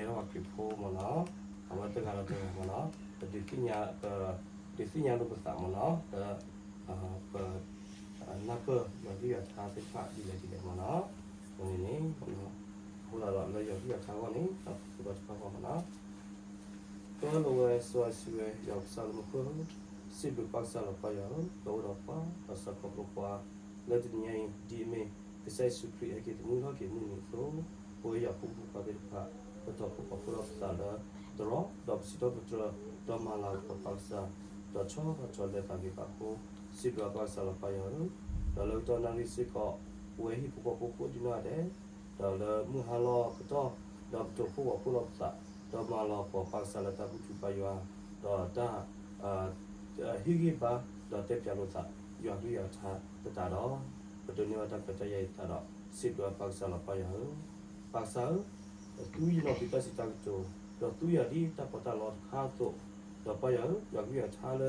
ပကဲထီၣ်ပှၤခရံာ်ဖိမ့ၢ်နီၤ, အဝဲတဂၤဒီးတဂၤမ့ၢ်နီၤ, ပဒုးသ့ၣ်ညါ, ဒုးသ့ၣ်ညါလိာ်ပသးမ့ၢ်နီၤ, ဒီး ပ နၢ်ပၢၢ်ယွၤကလုၢ်ယွၤထါသ့ၣ်တဖၣ်ဒ်လဲၣ်ဒ်လဲၣ်မ့ၢ်နီၤ, အဝဲန့ၣ်န့ၣ်, အဃိသတးဒီးလၢယွၤကလုၢ်ယွၤထါအဂီၢ်န့ၣ် ပကသ့ၣ်ညါတဖၣ်အဂီၢ်မ့ၢ်နီၤ, ပၢ်လီၤဝဲစီဆှံဝဲ ယွၤကစၢ်လၢမူခိၣ်, စံးဘျုးပၢ်ကစၢ်လၢပၢ်ယွၤဧၢ, ဒီးအိၣ်ဒီးပှၤ ဒီးဆၢခီဖျိပှၤ လၢတနံၤညါအံၤ ဒ်အမ့ၢ် ကစၢ်ယ့ၣ်ၡူးခရံာ်ဟဲက့ၤတမူထီၣ်က့ၤမုၢ်နံၤအသိး, ပဝဲယွၤဖိမုၣ်ဖိခွါသ့ၣ်တဖၣ် ပတီၢ်ဖှိၣ်ပာ်ဖှိၣ်ထီၣ်ပသးလၢတရီ, ဒီးပစံးထီၣ်ပတြၢၤ, ဒီးမၤလၤကပီၤပၢ်ကစၢ်, ဒီးဆီၣ်လီၤဆီလဲၤသးက့ၤပာ်ဖှိၣ်, စံးဘျုးပၢ်ကစၢ်လၢပၢ်ယွၤဧၢ, ဒီးလၢကတီၢ်နၣ်ရံၣ်စ့ၢ်ကီး ပဝဲဟံၣ်ဖိဃီဖိကိးဒံနီၢ်ဂၤဒဲး ဒီးလၢမုၢ်ဟါလီၤကတီၢ် ဒီးပတီၢ်ဖှိၣ်ပာ်ဖှိၣ်ထီၣ်ပသး, ဒီးမၤလၤကပီၤပၢ်ကစၢ်လၢတၢ်ဘူၣ်ထီၣ်ဘါယွၤ, ဒီးတၢ် ဟ့ၣ်ဂံၢ်ဘါ ဒီးတဲပၠးလိာ်သး ယွၤကလုၢ်ယွၤကထါသတးဒီး, ပဒိးန့ၢ်ဘၣ်တၢ်ခွဲးတၢ်ယာ်အံၤသတးဒီး စံးဘျုးပၢ်ကစၢ်လၢပၢ်ယွၤဧၢ, ပၢ်ကစၢ်ဧၢ, သူယနီၢ်ကစၢ်တၢ်စံးတၢ်ကတိၤ, ဒီးသူယၤဒ်တၢ်ပီးတၢ်လီတခါအသိး, ဒီးပၢ်ယွၤဧၢ, ယွၤကလုၢ်ယွၤကထါလၢ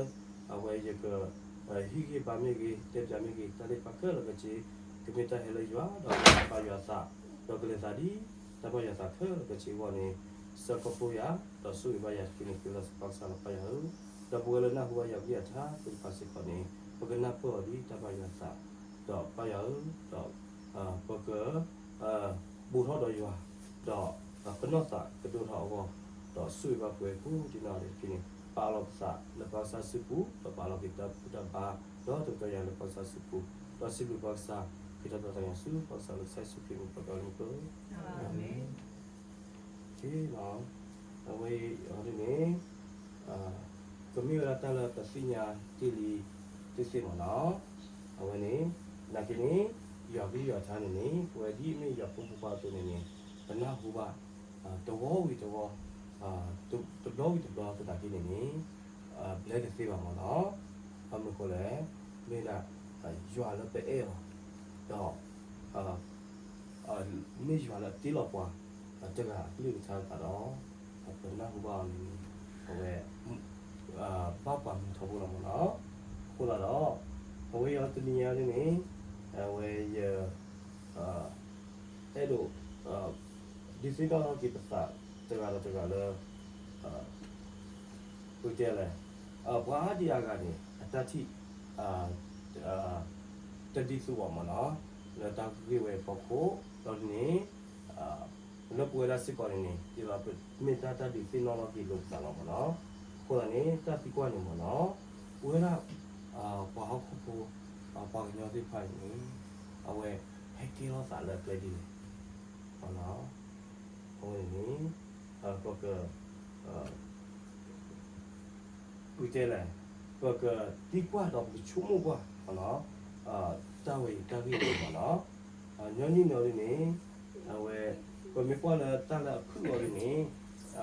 အဝဲယက ဟ့ၣ်ဂံၢ်ဘါမ့ၢ်ဂ့ၤ, တဲပၠးမ့ၢ်ဂ့ၤ, တၢ်သ့ၣ်တဖၣ်ခဲလၢာ်ခဲဆ့ ကမ့ၢ်တၢ်ဟဲလၢယွၤ, ဒီးကဘၣ်ယွၤအသး, ဒီးကလဲၤသးဒ်တၢ်ဘၣ်ယွၤအသးခဲလၢာ်ခဲဆ့အဂီၢ်န့ၣ်, ဆၢခီဖျိယၤ, ဒီးဆိၣ်ဂ့ၤဘၣ်ယၤတက့ၢ်န့ၣ် ကလၢစပၢ်ကစၢ်လၢပၢ်ယွၤဧၢ, ဒီးပဝဲလၢနၢ်ဟူဘၣ်ယွၤကလုၢ်ယွၤထါသ့ၣ်တဖၣ်စ့ၢ်ကီးန့ၣ် ပကနၢ်ပၢၢ်အီၤဒ်တၢ်ဘၣ်ယွၤအသး, ဒီးပၢ်ယွၤဧၢ, ဒီး ပက ဘူးထီၣ်ဒီးယွၤ, ဒီးပနီၢ်သးကဒိၣ်ထီၣ်အဂီၢ်, ဒီးဆိၣ်ဂ့ၤဘၣ်ပှၤကိးဒံနီၢ်ဂၤဒဲးတက့ၢ်န့ၣ်, ပာ်လီၤပသးလၢပၢ်ကစၢ်စုပူၤ, ဒီးပာ်လီၤက့ၤတၢ်ဘူၣ်တၢ်ဘါ, ဒီးတကတီၢ်ယၤလၢပၢ်ကစၢ်စုပူၤ, ဒီးစံးဘျုးပၢ်ကစၢ်, ဟ့ၣ်ထီၣ်တၢ်သးကညီၤဆူပၢ်ကစၢ်လၢကစၢ်ယ့ၣ်ၡူးခရံာ်အမံၤ ပၢ်ကစၢ်လၢမူခိၣ်, အၤမ့ၣ်. အဝဲအံၤဒ်န့ၣ် ကမ့ၢ်ဝဲဒၣ်တၢ်လၢပသ့ၣ်ညါတ့ၢ်လံတသ့မ့ၢ်နီၤ, အဝဲန့ၣ် သနာ်က့န့ၣ် ယွၤကလုၢ်ယွၤထါန့ၣ်န့ၣ် ပဝဲဒ်အမ့ၢ်ယွၤဖိမုၣ်ဖိခွါအသိးန့ၣ်န့ၣ် ပနၢ်ဟူဘၣ် တဝီဝံၤတဝီ, တဘျီဝံၤတဘျီသနာ်က့န့ၣ်န့ၣ် ဘျဲတသ့ဘၣ်မ့ၢ်နီၤ, ဘၣ်မနုၤအဃိလဲၣ်, မ့ၢ်ဒၣ် ယွၤလၢပအဲၣ်အီၤ, ဒီး မ့ၢ်ယွၤလၢအတ့လီၤပှၤ တဂၤအကလုၢ်ကထါသတးဒီး ပနၢ်ဟူဘၣ်အီၤန့ၣ် အဝဲ ဘၣ်ပှၤမုာ်ထီဘိလီၤမ့ၢ်နီၤ, အဃိသတးဒီး အဝဲအံၤတနံၤညါဒ်န့ၣ် အဝဲယ အဲၣ်ဒိး ဒုးသ့ၣ်နီၣ်ထီၣ်က့ၤပသးတဂၤဒီးတဂၤလၢ ပကတဲလဲၣ်, ပှၤအါဒံအါဂၤန့ၣ် အတၢ်ထံၣ် တဒ်သိးဘၣ်မ့ၢ်နီၤ, လၢတၢ်ဂ့ၢ်ဝဲအဖီခိၣ် ဒီးဒ်န့ၣ် လၢပဝဲဒၣ်စ့ၢ်ကီးန့ၣ်န့ၣ် ဒ်သိးပမ့ၢ်တၢ်တၢ်ဒုးသ့ၣ်နီၣ်ထီၣ်က့ၤလိာ်ပသးလီၤမ့ၢ်နီၤ, အဃိသတးန့ၣ် တၢ်သံကွၢ်န့ၣ်မ့ၢ်နီၤ, ပဝဲဒၣ် ပှၤဟီၣ်ခိၣ်ဖိ ပှၤကညီသ့ၣ်တဖၣ်န့ၣ်န့ၣ် အဝဲဟဲကဲထီၣ်သးလၢအကျဲဒ်လဲၣ် မ့ၢ်နီၤ, အဝဲန့ၣ်န့ၣ် ပက ပကတဲလဲၣ်, ပကသံကွၢ်ဒီးပကဆိကမိၣ်ကွၢ် တၢ်ဝဲအံၤ တၢ်ဂ့ၢ်ဝဲအံၤမ့ၢ်နီၤ, ညီနုၢ်န့ၣ်အီၤဒ်န့ၣ် အဝဲ ပမ့ၢ်ကွၢ်လၢတၢ်လၢအဖုၣ်အီၤဒ်န့ၣ်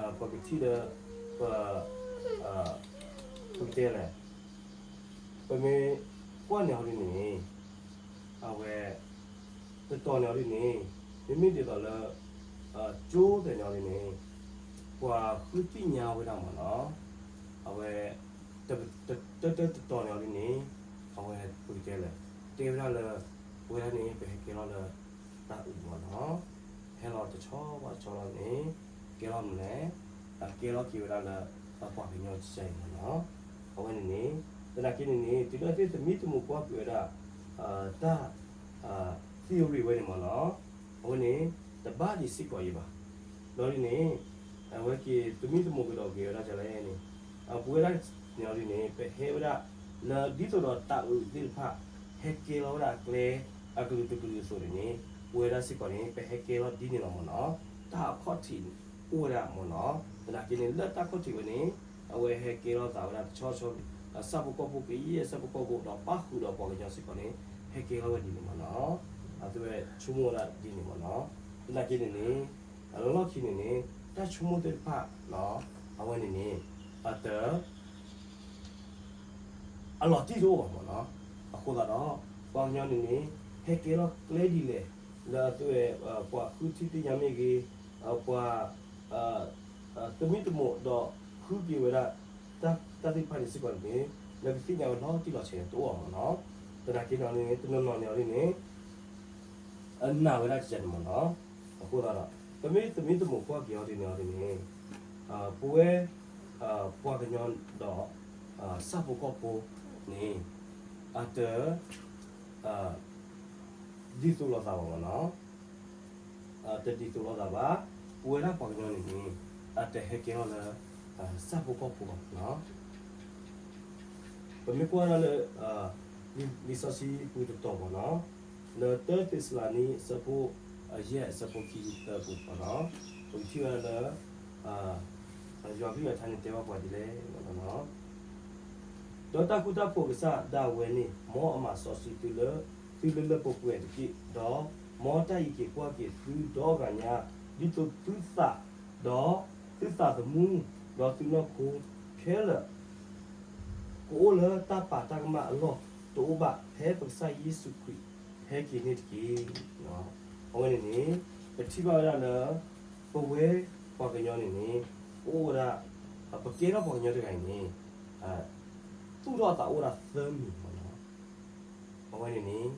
ပကထံၣ်လၢ ပ ပကတဲလဲၣ်, ပမ့ၢ်ကွၢ်န့ၣ်အီၤဒ်န့ၣ် အဝဲ တတီၤန့ၣ်အီၤဒ်န့ၣ် မ့မ့ၢ်ဒ်သိးလၢ ကၠိသဲးန့ၣ်အီၤဒ်န့ၣ် ပှၤဃုသ့ၣ်ညါဝဲဒၣ်မ့ၢ်နီၤ, အဝဲ တ တ တတီၤန့ၣ်အီၤဒ်န့ၣ် အဝဲပကတဲလဲၣ် တဲဝဲဒၣ်လၢ ပဝဲဒၣ်န့ၣ် ပဟဲကဲလီၤလၢ တၢ်အုးမ့ၢ်နီၤ, ဟဲလီၤတဆီဘၣ်တဆီလီၤန့ၣ် ကဲလီၤမနုၤလဲၣ်, ကဲလီၤက့ၤဝဲဒၣ်လၢ ပှၤကညီကစၢ်အံၤမ့ၢ်နီၤ, အဝဲန့ၣ်န့ၣ် သနာ်က့န့ၣ်န့ၣ် တုၤလၢသုသမံသမိးကွၢ်က့ၤဝဲဒၣ် တၢ် theory ဝဲန့ၣ်မ့ၢ်နီၤ, အဝဲန့ၣ် တဘၣ်ဒံးစ့ၢ်ကီးအံၤဘၣ်. ဒီးဒ်န့ၣ် အဝဲက့ၤသမံသမိးကဒီးက့ၤဝဲဒၣ်ဒ်လဲၣ်န့ၣ် ပဝဲဒၣ်န့ၣ်အီၤဒ်န့ၣ် ပဟဲဝဲဒၣ် လၢဒ်သိးဒီးတၢ်အုးသ့ၣ်တဖၣ် ဟဲကဲလီၤဝဲဒၣ်အကျဲ အကလုာ်တကလုာ်အသိးန့ၣ်န့ၣ် ပဝဲဒၣ်စ့ၢ်ကီးန့ၣ် ပဟဲကဲလီၤဒ်န့ၣ်လီၤမ့ၢ်နီၤ, တၢ်အခီၣ်ထံးအိၣ်ဝဲဒၣ်မ့ၢ်နီၤ, သနာ်က့န့ၣ် လၢတၢ်ခီၣ်ထံးဝဲန့ၣ် အဝဲဟဲကဲလီၤသးဝဲဒၣ်တဆီဆီ ဆၣ်ဖိကီၢ်ဖိကယဲၢ်ဆၣ်ဖိကီၢ်ဖိဒီးပၣ်ဃုာ်ဒီးပှၤကညီစ့ၢ်ကီးန့ၣ် ဟဲကဲလီၤဝဲဒ်န့ၣ်မ့ၢ်နီၤ, အသုဝဲဆိကမိၣ်ဝဲဒၣ်ဒ်န့ၣ်မ့ၢ်နီၤ, သနာ်က့န့ၣ်န့ၣ် အလီၢ်ခံန့ၣ်န့ၣ် တၢ်ဆိကမိၣ်သ့ၣ်တဖၣ် အဝဲန့ၣ်န့ၣ် အတ အလီၤတံၢ်တအိၣ်ဘၣ်မ့ၢ်နီၤ, အဃိသတးဒီး ပှၤကညီန့ၣ်န့ၣ် ဟဲကဲထီၣ်ကျဲဒ်လဲၣ် လၢအသုဝဲ ပှၤဃုထံၣ်သ့ၣ်ညါမ့ၢ်ဂ့ၤ, ပှၤ သမံသမိးဒီးဃုက့ၤဝဲဒၣ် တၢ်သ့ၣ်တဖၣ်န့ၣ်စ့ၢ်ကီးန့ၣ် လၢကသ့ၣ်ညါဝဲလီၤတံၢ်လီၤဆဲးန့ၣ်တအိၣ်ဘၣ်မ့ၢ်နီၤ, သနာ်က့န့ၣ်န့ၣ် တနီၤနီၤန့ၣ်အီၤဒ်န့ၣ် အနာ်ဝဲဒၣ်ကစၢ်န့ၣ်မ့ၢ်နီၤ, အဃိသတးဒီး ပမ့ၢ်သမံသမိးကွၢ်က့ၤအီၤဒ်န့ၣ်အီၤဒ်န့ၣ်, ပဝဲ ပှၤကညီဒီး ဆၣ်ဖိကီၢ်ဖိန့ၣ် အတ ဒ်သိးလိာ်သးဘၣ်မ့ၢ်နီၤ, တဒ်သိးလိာ်သးဘၣ်. ပဝဲဒၣ်ပှၤကညီန့ၣ်န့ၣ် အတဟဲကဲထီၣ်လၢ ဆၣ်ဖိကီၢ်ဖိဘၣ်မ့ၢ်နီၤ. ပမ့ၢ်ကွၢ်ဒၣ်လၢ လံာ်စီဆှံပူၤတတီၤမ့ၢ်နီၤ, လၢတၢသ့းစၤလနံ အဆၢဖိ အယဲၢ် အဆၢဖိခံဆံသၢပူၤမ့ၢ်နီၤ, ပကထံၣ်ဘၣ်လၢ ယွၤကလုၢ်ကထါန့ၣ်တဲဘၣ်ပှၤဒ်လဲၣ်မ့ၢ်နီၤ. ဒီးတၢ်ဃူတၢ်ဖိးအကစၢ်ဒၣ်ဝဲန့ၣ် မ်အမၤစီဆှံသုလၢ သုလၢလၢပှဲၤပှဲၤတက့ၢ်, ဒီးမ်တၢ်အံးက့ၤကွၢ်က့ၤသုဒီဂၤညါ, ဒ်သိးသုသး, ဒီးသုသးသမူ, ဒီးသုနီၢ်ခိခဲလၢာ် ကအိၣ်လၢတၢ်ပာ်တၢ်ကမၣ်အလီၢ်တအိၣ်ဘၣ် ဖဲပကစၢ်ယ့ၣ်ၡူးခရံာ်ဟဲက့ၤန့ၣ်တက့ၢ်. အဝဲန့ၣ်န့ၣ် ပထံၣ်ဘၣ်ဝဲဒၣ်လၢ ပဝဲပှၤကညီန့ၣ်န့ၣ် ပအိၣ်ဝဲဒၣ် ပကဲထီၣ်ပှၤကညီတဂၤအံၤန့ၣ် သူၣ်ထီၣ်သးအိၣ်ဝဲဒၣ်သၢမံၤမ့ၢ်နီၤ. အဝဲန့ၣ်န့ၣ်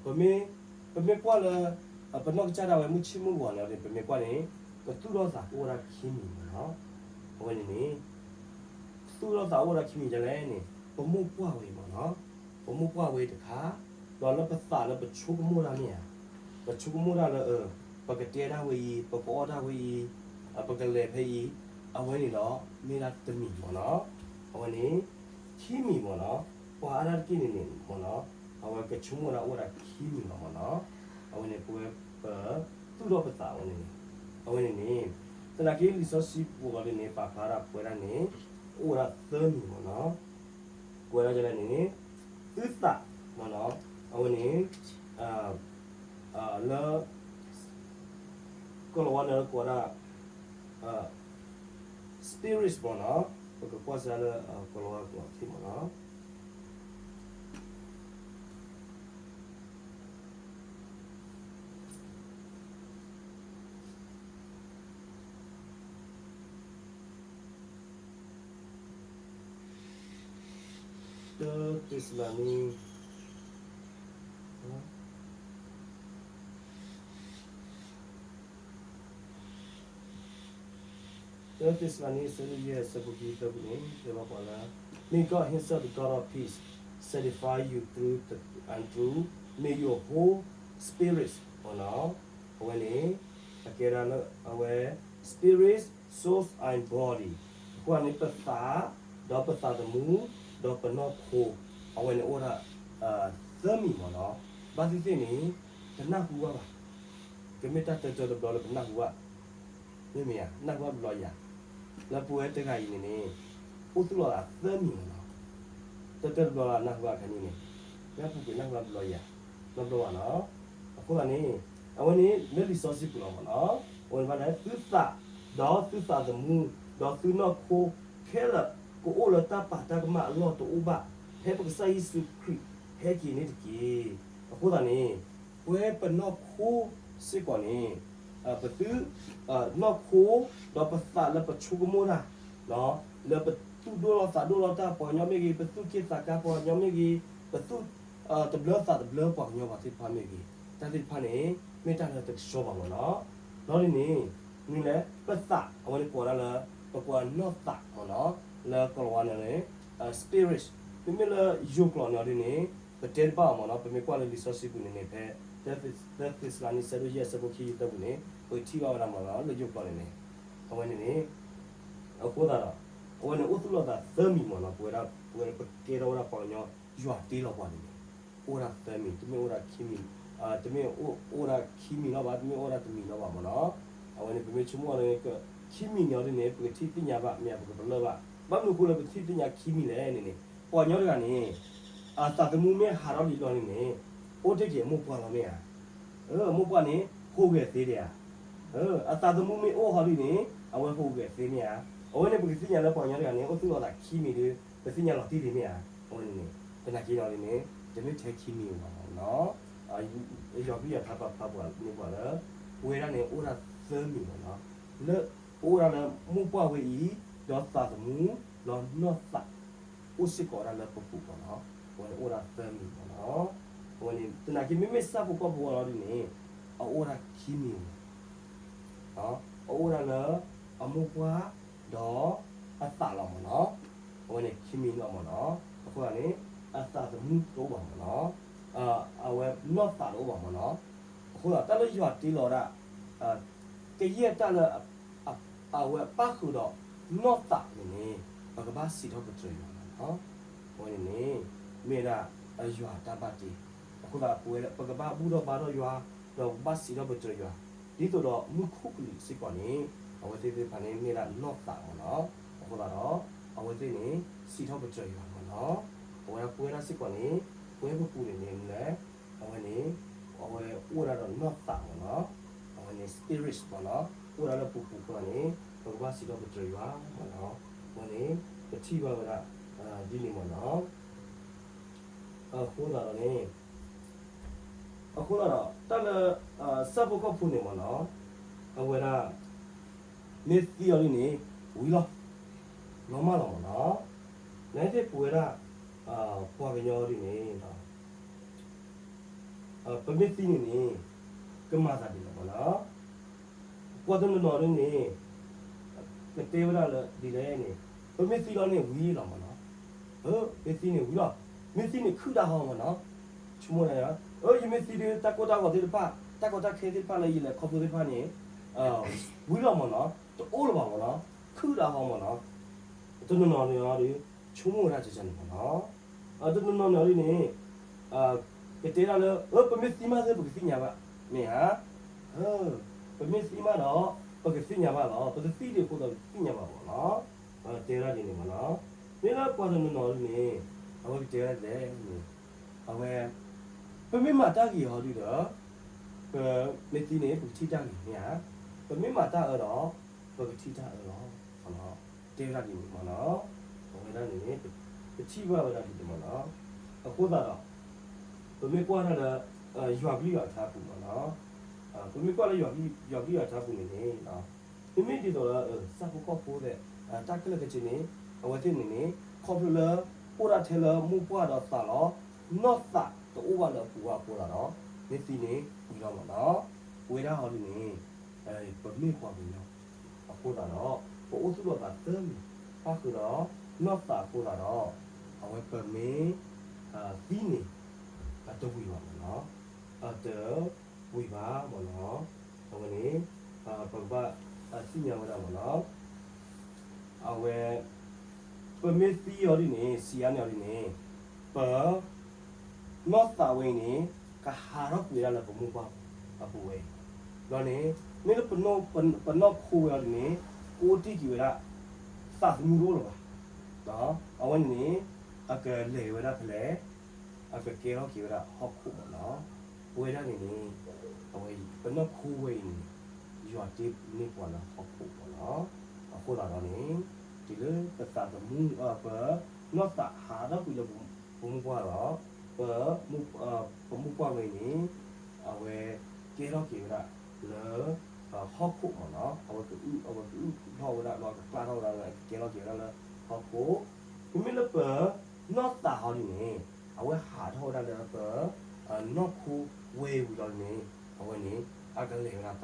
ပမ့ၢ်ကွၢ်လၢ ပနီၢ်ကစၢ်ဒၣ်ဝဲမုၢ်ဆ့ၣ်မုၢ်ဂီၤန့ၣ် ပမ့ၢ်ကွၢ်န့ၣ် ပသူၣ်ထီၣ်သးအိၣ်ဝဲဒၣ်ခံမံၤမ့ၢ်နီၤ. အဝဲန့ၣ်န့ၣ် သူၣ်ထီၣ်သးအိၣ်ဝဲဒၣ်ခံမံၤဒ်လဲၣ်န့ၣ် ပမိၢ်ပှၢ်ဝဲအံၤမ့ၢ်နီၤ, ပမိၢ်ပှၢ်ဝဲအံၤတခါ, ဒီးလၢပသးလၢပဆိကမိၣ်တၢ်မ့ၢ်ဧါ, ပဆိကမိၣ်တၢ်လၢ ပကတဲတၢ်ဝဲအံၤ, ပကအီၣ်တၢ်ဝဲအံၤ, ပကလဲၤဖဲအံၤ, အဝဲန့ၣ်ဒီး မ့ၢ်ဒၣ်တမံၤမ့ၢ်နီၤ. အဝဲန့ၣ် ခံမံၤမ့ၢ်နီၤ, ပှၤအါဒၣ်တက့ၢ်န့ၣ်န့ၣ်မ့ၢ်နီၤ, အဝဲကဆိကမိၣ်ဒၣ်အိၣ်ဝဲဒၣ်ခံမံၤလီၤမ့ၢ်နီၤ. အဝဲန့ၣ်ပဝဲပ သူၣ်ထီၣ်ပသးဝဲန့ၣ်န့ၣ်, အဝဲန့ၣ်န့ၣ် သနာ်က့လံာ်စီဆှံပူၤလီၤဒ်န့ၣ် ပာ်ဖျါဒၣ်ပဝဲဒၣ်န့ၣ် အိၣ်ဝဲဒၣ်သၢမံၤမ့ၢ်နီၤ. ပဝဲဒၣ်ဒ်လဲၣ်န့ၣ် သုသးမ့ၢ်နီၤ, အဝဲန့ၣ် လၢ ကီၢ်လီၤဝါန့ၣ်ကိးဝဲဒၣ် spirits မ့ၢ်နီၤ, ပကကွၢ်စၢ်လၢ ကီၢ်လီၤဝါကျိာ်ထံမ့ၢ်နီၤ. တၢ သ့းစၤလနံ တၢ သ့းစၤလနံ အဆၢဒိၣ်ယဲၢ် အဆၢဖိခံဆံသၢပူၤန့ၣ် တဲဘၣ်ပှၤလၢ May God himself, the God of peace, sanctify you through the, and through, may your whole spirit မ့ၢ်နီၤ, အဝဲန့ၣ် အကဲဒၣ်လၢအဝဲ spirit, soul and body အဃိန့ၣ် ပသး, ဒီးပသးသမူ, ဒီးပနီၢ်ခိ, အဝဲန့ၣ်အိၣ်ဒၣ် သၢမံၤမ့ၢ်နီၤ, ဘၣ်သ့ၣ်သ့ၣ်န့ၣ် တနၢ်ဟူဘၣ်ဘၣ်, ကမ့ၢ်တၢ်တၢတဘျီလၢပနၢ်ဟူဘၣ်, မ့မ့ၢ်ဧါ, နၢ်ဟူဘၣ်ဘျီယၤ, လၢပဝဲတဂၤအံၤန့ၣ်န့ၣ် အိၣ်သူၣ်လီၤသးသၢမံၤမ့ၢ်နီၤ, တၢတၢတဘျီလၢနၢ်ဟူဘၣ်ခဲန့ၣ်န့ၣ်, လၢပူၤကွံာ်နၢ်ဟူဘၣ်ဘျီယၤ, ဘျီဘျီဘၣ်နီၤ, အဃိသတးန့ၣ် အဝဲန့ၣ်လၢလံာ်စီဆှံပူၤလီၤမ့ၢ်နီၤ, အဝဲန့ၣ်ဘၣ်လၢသုသး, ဒီးသုသးသမူ, ဒီးသုနီၢ်ခိခဲလၢာ် ကအိၣ်လၢတၢ်ပာ်တၢ်ကမၣ်အလီၢ်တအိၣ်ဘၣ် ဖဲပကစၢ်ယ့ၣ်ၡူးခရံာ်ဟဲက့ၤန့ၣ်တက့ၢ်. အဃိသတးန့ၣ် ပဝဲပနီၢ်ခိစ့ၢ်ကီးန့ၣ် ပသု နီၢ်ခိ ဒီးပသးလၢပဆိကမိၣ်တၢ် လၢပသူၣ်ဒိၣ်လီၤသးဒိၣ်လီၤတၢ်ပှၤကညီမ့ၢ်ဂ့ၤ, ပသူၣ်က့ၣ်သးကါပှၤကညီမ့ၢ်ဂ့ၤ, ပသူၣ် တဘျၢသးတဘျၢပှၤကညီဘၣ်သ့ၣ်တဖၣ်မ့ၢ်ဂ့ၤ, တၢ်သ့ၣ်တဖၣ်န့ၣ် မ့ၢ်တၢ်လၢတကဆှီဘၣ်မ့ၢ်နီၤ. ဒီးဒ်န့ၣ် မနုၤလဲၣ် ပသး အဝဲန့ၣ်ကိးဝဲဒၣ်လၢ ပကိးနီၢ်သးမ့ၢ်နီၤ လၢကီၢ်လီၤဝါန့ၣ်န့ၣ် spirit, မ့မ့ၢ်လၢယိၤကျိာ်န့ၣ်အီၤဒ်န့ၣ် ပတဲတဘၣ်အီၤမ့ၢ်နီၤ, ပမ့ၢ်ကွၢ်လၢလံာ်စီဆှံပူၤန့ၣ်န့ၣ် ဖဲ သၢ သ့းစၤလနံ အဆၢဒိၣ်ယဲၢ် အဆၢဖိခံဆံသၢပူၤန့ၣ် ပကထံၣ်ဘၣ်ဝဲဒၣ်မ့ၢ်နီၤ လၢယိၤကျိာ်န့ၣ်န့ၣ် အဝဲန့ၣ်န့ၣ် အဃိသတးဒီး အဝဲန့ၣ်အိၣ်သူၣ်လီၤသးသၢမံၤမ့ၢ်နီၤ, ပဝဲဒၣ် ပဝဲပကဲထီၣ်ဝဲဒၣ်ပှၤကညီ ယွၤတ့လီၤပှၤန့ၣ်န့ၣ် အိၣ်ဝဲဒၣ်သၢမံၤ, တမ့ၢ်အိၣ်ဒၣ်ခံမံၤ, တမ့ၢ်အိၣ်ဒၣ်ခံမံၤလီၤဘၣ်, တမ့ၢ်အိၣ်ဒၣ်တမံၤလီၤဘၣ်မ့ၢ်နီၤ. အဝဲန့ၣ် ပမ့ၢ်ဆိကမိၣ်န့ၣ် ခံမံၤန့ၣ်အီၤဒ်န့ၣ် ပကထံၣ်သ့ၣ်ညါဘၣ် မ့ၢ်ဧါ ပကပလၢၢ်ဘၣ်. ဘၣ်မနုၤအဃိလၢပထံၣ်သ့ၣ်ညါခံမံၤလဲၣ်န့ၣ်န့ၣ် ပှၤကညီတဂၤန့ၣ် အသးသမူမ့ၢ်ဟးထီၣ်လံလီၤန့ၣ်န့ၣ် အိၣ်တ့ၢ်က့ၤအမိၢ်ပှၢ်လီၤမ့ၢ်ဧါ. အမိၢ်ပှၢ်န့ၣ် ဟူးဂဲၤသ့ဒံးဧါ. အသးသမူမ့ၢ်အိၣ်ဟီဒ်န့ၣ် အဝဲဟူးဂဲၤသ့မ့ၢ်ဧါ. အဝဲန့ၣ် ပကသ့ၣ်ညါလၢပှၤကညီတဂၤန့ၣ် အိၣ်သူၣ်လီၤသးခံမံၤဒီး ပသ့ၣ်ညါလီၤတံၢ်လံမ့ၢ်ဧါ. အဝဲန့ၣ်န့ၣ် သနာ်က့ဒီးန့ၣ် တမ့ၢ်ထဲခံမံၤဘၣ်မ့ၢ်နီၤ. ယွၤကလုၢ်ယွၤထါပာ်ဖျါပှၤန့ၢ်ပှၤလၢ ပဝဲဒၣ်န့ၣ် အိၣ်ဒၣ်သၢမံၤမ့ၢ်နီၤ. လၢ အိၣ်ဒၣ်လၢမိၢ်ပှၢ်ဝဲအံၤ ဒီးသးသမူ ဒီးနီၢ်သး အိၣ်စ့ၢ်ကီးဝဲဒၣ်လၢပပူၤမ့ၢ်နီၤ. အဝဲန့ၣ်အိၣ်ဒၣ်သၢမံၤမ့ၢ်နီၤ. အဝဲန့ၣ် သနာ်က့မ့မ့ၢ်ဆၣ်ဖိကီၢ်ဖိအီၤဒ်န့ၣ် အအိၣ်ဒၣ်ခံမံၤမ့ၢ် အအိၣ်ဝဲဒၣ်လၢအမိၢ်ပှၢ်ဒီးအသးလီၤမ့ၢ်နီၤ. အဝဲန့ၣ်ခံမံၤလီၤမ့ၢ်နီၤ. အဃိသတးန့ၣ် အသးသမူတအိၣ်ဘၣ်မ့ၢ်နီၤ. အဝဲနီၢ်သးတအိၣ်ဘၣ်မ့ၢ်နီၤ. အဃိသတးတၢ်လၢယွၤတ့လီၤဒၣ် ကယဲၢ်တၢ်လၢ အဝဲပၣ်ဃုာ်ဒီးနီၢ်သးန့ၣ်န့ၣ် ပကဘၣ်စံးထီၣ်ပတြၢၤယွၤလီၤ. အဝဲန့ၣ်န့ၣ် မ့ၢ်ဒၣ်ယွၤတၢ်ဘၣ်တ့. အဃိသတးပဝဲပကဘၣ်ဘူၣ်ထီၣ်ဘါထီၣ်ယွၤ ဒီးပကဘၣ်စံးထီၣ်ပတြၢၤယွၤ ဒ်သိးဒီးမူခိၣ်ကလူးစ့ၢ်ကီးန့ၣ် အဝဲသ့ၣ်သ့ၣ်တဖၣ်န့ၣ်မ့ၢ်ဒၣ်နီၢ်သးမ့ၢ်နီၤ. အဃိသတးဒီး အဝဲသ့ၣ်န့ၣ် စံးထီၣ်ပတြၢၤယွၤမ့ၢ်နီၤ. အဝဲဒၣ်ပဝဲဒၣ်စ့ၢ်ကီးန့ၣ် ပဝဲပပူၤန့ၣ်န့ၣ် မနုၤလဲၣ် အဝဲန့ၣ် အဝဲအိၣ်ဝဲဒၣ်ဒီးနီၢ်သးမ့ၢ်နီၤ. အဝဲန့ၣ် spirit မ့ၢ်နီၤ အိၣ်ဝဲဒၣ်လၢပပူၤအဃိန့ၣ် ပကဘၣ်စံးထီၣ်ပတြၢၤယွၤမ့ၢ်နီၤ. အဝဲန့ၣ် ပထံၣ်ဘၣ်ဝဲဒၣ် ဒ်န့ၣ်မ့ၢ်နီၤ. အဃိသတးဒီးန့ၣ် အဃိသတးဒီး တၢ်လၢ ဆၣ်ဖိကီၢ်ဖိန့ၣ်မ့ၢ်နီၤ အဝဲဒၣ် မ့ၢ်သံအီၤဒ်န့ၣ် ဝံၤလီၤ လီၤမၢ်လီၤမ့ၢ်နီၤ. နသ့ၣ်ပဝဲဒၣ် ပှၤကညီဒ်န့ၣ် ပမ့ၢ်သံန့ၣ်န့ၣ် ကမၤသးဒ်လဲၣ်မ့ၢ်နီၤ. ပှၤတနီၤနီၤဒ်န့ၣ် ကတဲဝဲဒၣ်လၢဒ်လဲၣ်န့ၣ် ပမ့ၢ်သံလီၤန့ၣ်ဝံၤလီၤမ့ၢ်နီၤ. မ့ၢ်သံန့ၣ်ဝံၤလီၤ မ့ၢ်သံန့ၣ်ခုၣ်တၢ်ဟီမ့ၢ်နီၤ. ဆိကမိၣ် ယမ့ၢ်သံဒီး တၢ်ကိၢ်တၢ်ဂီၤသ့ၣ်တဖၣ် တၢ်ကီတၢ်ခဲသ့ၣ်တဖၣ်လၢယလဲၤခီဖျိသ့ၣ်တဖၣ်န့ၣ် ဝံၤလီၤမ့ၢ်နီၤ တအိၣ်လၢၤဘၣ်မ့ၢ်နီၤ ခုၣ်တၢ်ဟီမ့ၢ်နီၤ. တနီၤနီၤန့ၣ်ဒီး ဆိကမိၣ်ဝဲဒၣ်ကန့ၣ်မ့ၢ်နီၤ. တနီၤနီၤန့ၣ်ဒ်န့ၣ် ကတဲဒၣ်လၢ ပမ့ၢ်သံမးသ့ၣ်ပကသ့ၣ်ညါဘၣ် မ့ၢ်ဧါ. ပမ့ၢ်သံမးဒီး ပကသ့ၣ်ညါဘၣ်လီၤ ပတသံဒံးအဃိဒီးပတသ့ၣ်ညါဘၣ်မ့ၢ်နီၤ. တဲဒၣ်ဒ်န့ၣ်မ့ၢ်နီၤ. မ့ၢ်လၢပှၤတနီၤနီၤဒ်န့ၣ် အဝဲကတဲဒၣ်လဲၣ်န့ၣ် အဝဲ ပမ့ၢ်မၤတၢ်ဂ့ၤဟီဒ်ဒီး ပမ့ၢ်သံန့ၣ် ပကထံၣ်တၢ်ဂ့ၤမ့ၢ်ဧါ. ပမ့ၢ်မၤတၢ်အၢဒီး ပကထံၣ်တၢ်အၢလီၤ. တဲဝဲဒၣ်ဒ်န့ၣ်မ့ၢ်နီၤ. အဝဲဒၣ်န့ၣ် ပထံၣ်ဘၣ်ဝဲဒၣ်ဒ်န့ၣ်မ့ၢ်နီၤ. အဃိသတးဒီး ပမ့ၢ်ကွၢ်တၢ်လၢ ယွၤကလုၢ်ယွၤထါပူၤမ့ၢ်နီၤ. ပမ့ၢ်ကွၢ်လၢယွၤကလုၢ်ယွၤထါပူၤန့ၣ်န့ၣ် မ့မ့ၢ်ဒ်သိးလၢ ဆၣ်ဖိကီၢ်ဖိသ့ၣ် တၢ်ခဲလၢာ်ခဲဆ့န့ၣ် အဝဲသ့ၣ်န့ၣ်န့ၣ် ခီဖျိလၢ အိၣ်ဒၣ်ထဲလၢမိၢ်ပှၢ်ဒီးသးလီၤ. နီၢ်သးတအိၣ်ဘၣ်လၢအပူၤဘၣ်အဃိသတးဒီး မ့ၢ်သံန့ၣ်ဝံၤလီၤမ့ၢ်နီၤ. ပဝဲဒၣ်ဟီဒ်န့ၣ် ပမ့ၢ်ပှၤကညီ အဃိသတးဒီး ပအိၣ်သူၣ်လီၤသးသၢမံၤ ပၣ်ဃုာ်ဒီး နီၢ်သးအဃိသတးဒီး အဝဲပမ့ၢ် သံန့ၣ် အတဝံၤဘၣ်မ့ၢ်နီၤ, အတဝံၤဘၣ်မ့ၢ်နီၤ. အဝဲန့ၣ် ပကဘၣ်သ့ၣ်ညါဝဲဒၣ်မ့ၢ်နီၤ, အဝဲ ပမ့ၢ်သံအီၤဒ်န့ၣ် စံးအါန့ၢ်အီၤဒ်န့ၣ် ပ နီၢ်သးဝဲအံၤန့ၣ် ကဟးထီၣ်ကွံာ်ဝဲဒၣ်လၢပမိၢ်ပှၢ်အပူၤဝဲအံၤ, ဒီးန့ၣ် မ့ၢ်လၢ ပနီၢ်ခိဝဲအီၤဒ်န့ၣ် ကအိၣ်တ့ၢ်က့ၤဝဲဒၣ် သးသမူတအိၣ်လၢၤဘၣ်. အဝဲန့ၣ်န့ၣ် အကလဲၤဝဲဒၣ်ဖဲလဲၣ်, အကကဲထီၣ်က့ၤဝဲဒၣ်ဟီၣ်ခိၣ်မ့ၢ်နီၤ. ပဝဲဒၣ်န့ၣ်န့ၣ် အဝဲအံၤ ပနီၢ်ခိဝဲအံၤန့ၣ် ယွၤတ့န့ၢ်ပှၤလၢဟီၣ်ခိၣ်မ့ၢ်နီၤ. အဃိသတးဒီးန့ၣ် တုၤလၢပသးသမူ ပနီၢ်သးဟးထီၣ်ကွံာ်လၢပမိၢ်ပှၢ်ဒီး ပ ပမိၢ်ပှၢ်ဝဲအံၤန့ၣ် အဝဲကဲထီၣ်က့ၤဝဲဒၣ်လၢ ဟီၣ်ခိၣ်မ့ၢ်နီၤ. အဝဲကအု အဝဲကအုၣ်ထီၣ်ဝဲဒၣ် ဒီးကကျါထီၣ်ဝဲဒၣ် ကကဲထီၣ်က့ၤဝဲဒၣ်လၢဟီၣ်ခိၣ်. မ့မ့ၢ်လၢပနီၢ်သးဟီဒ်န့ၣ် အဝဲဟးထီၣ်ဝဲဒၣ်လၢပ နီၢ်ခိဝဲဝံၤလီၤန့ၣ် အဝဲန့ၣ် အကလဲၤဝဲဒၣ်တၢ်လီၢ်တတီၤ,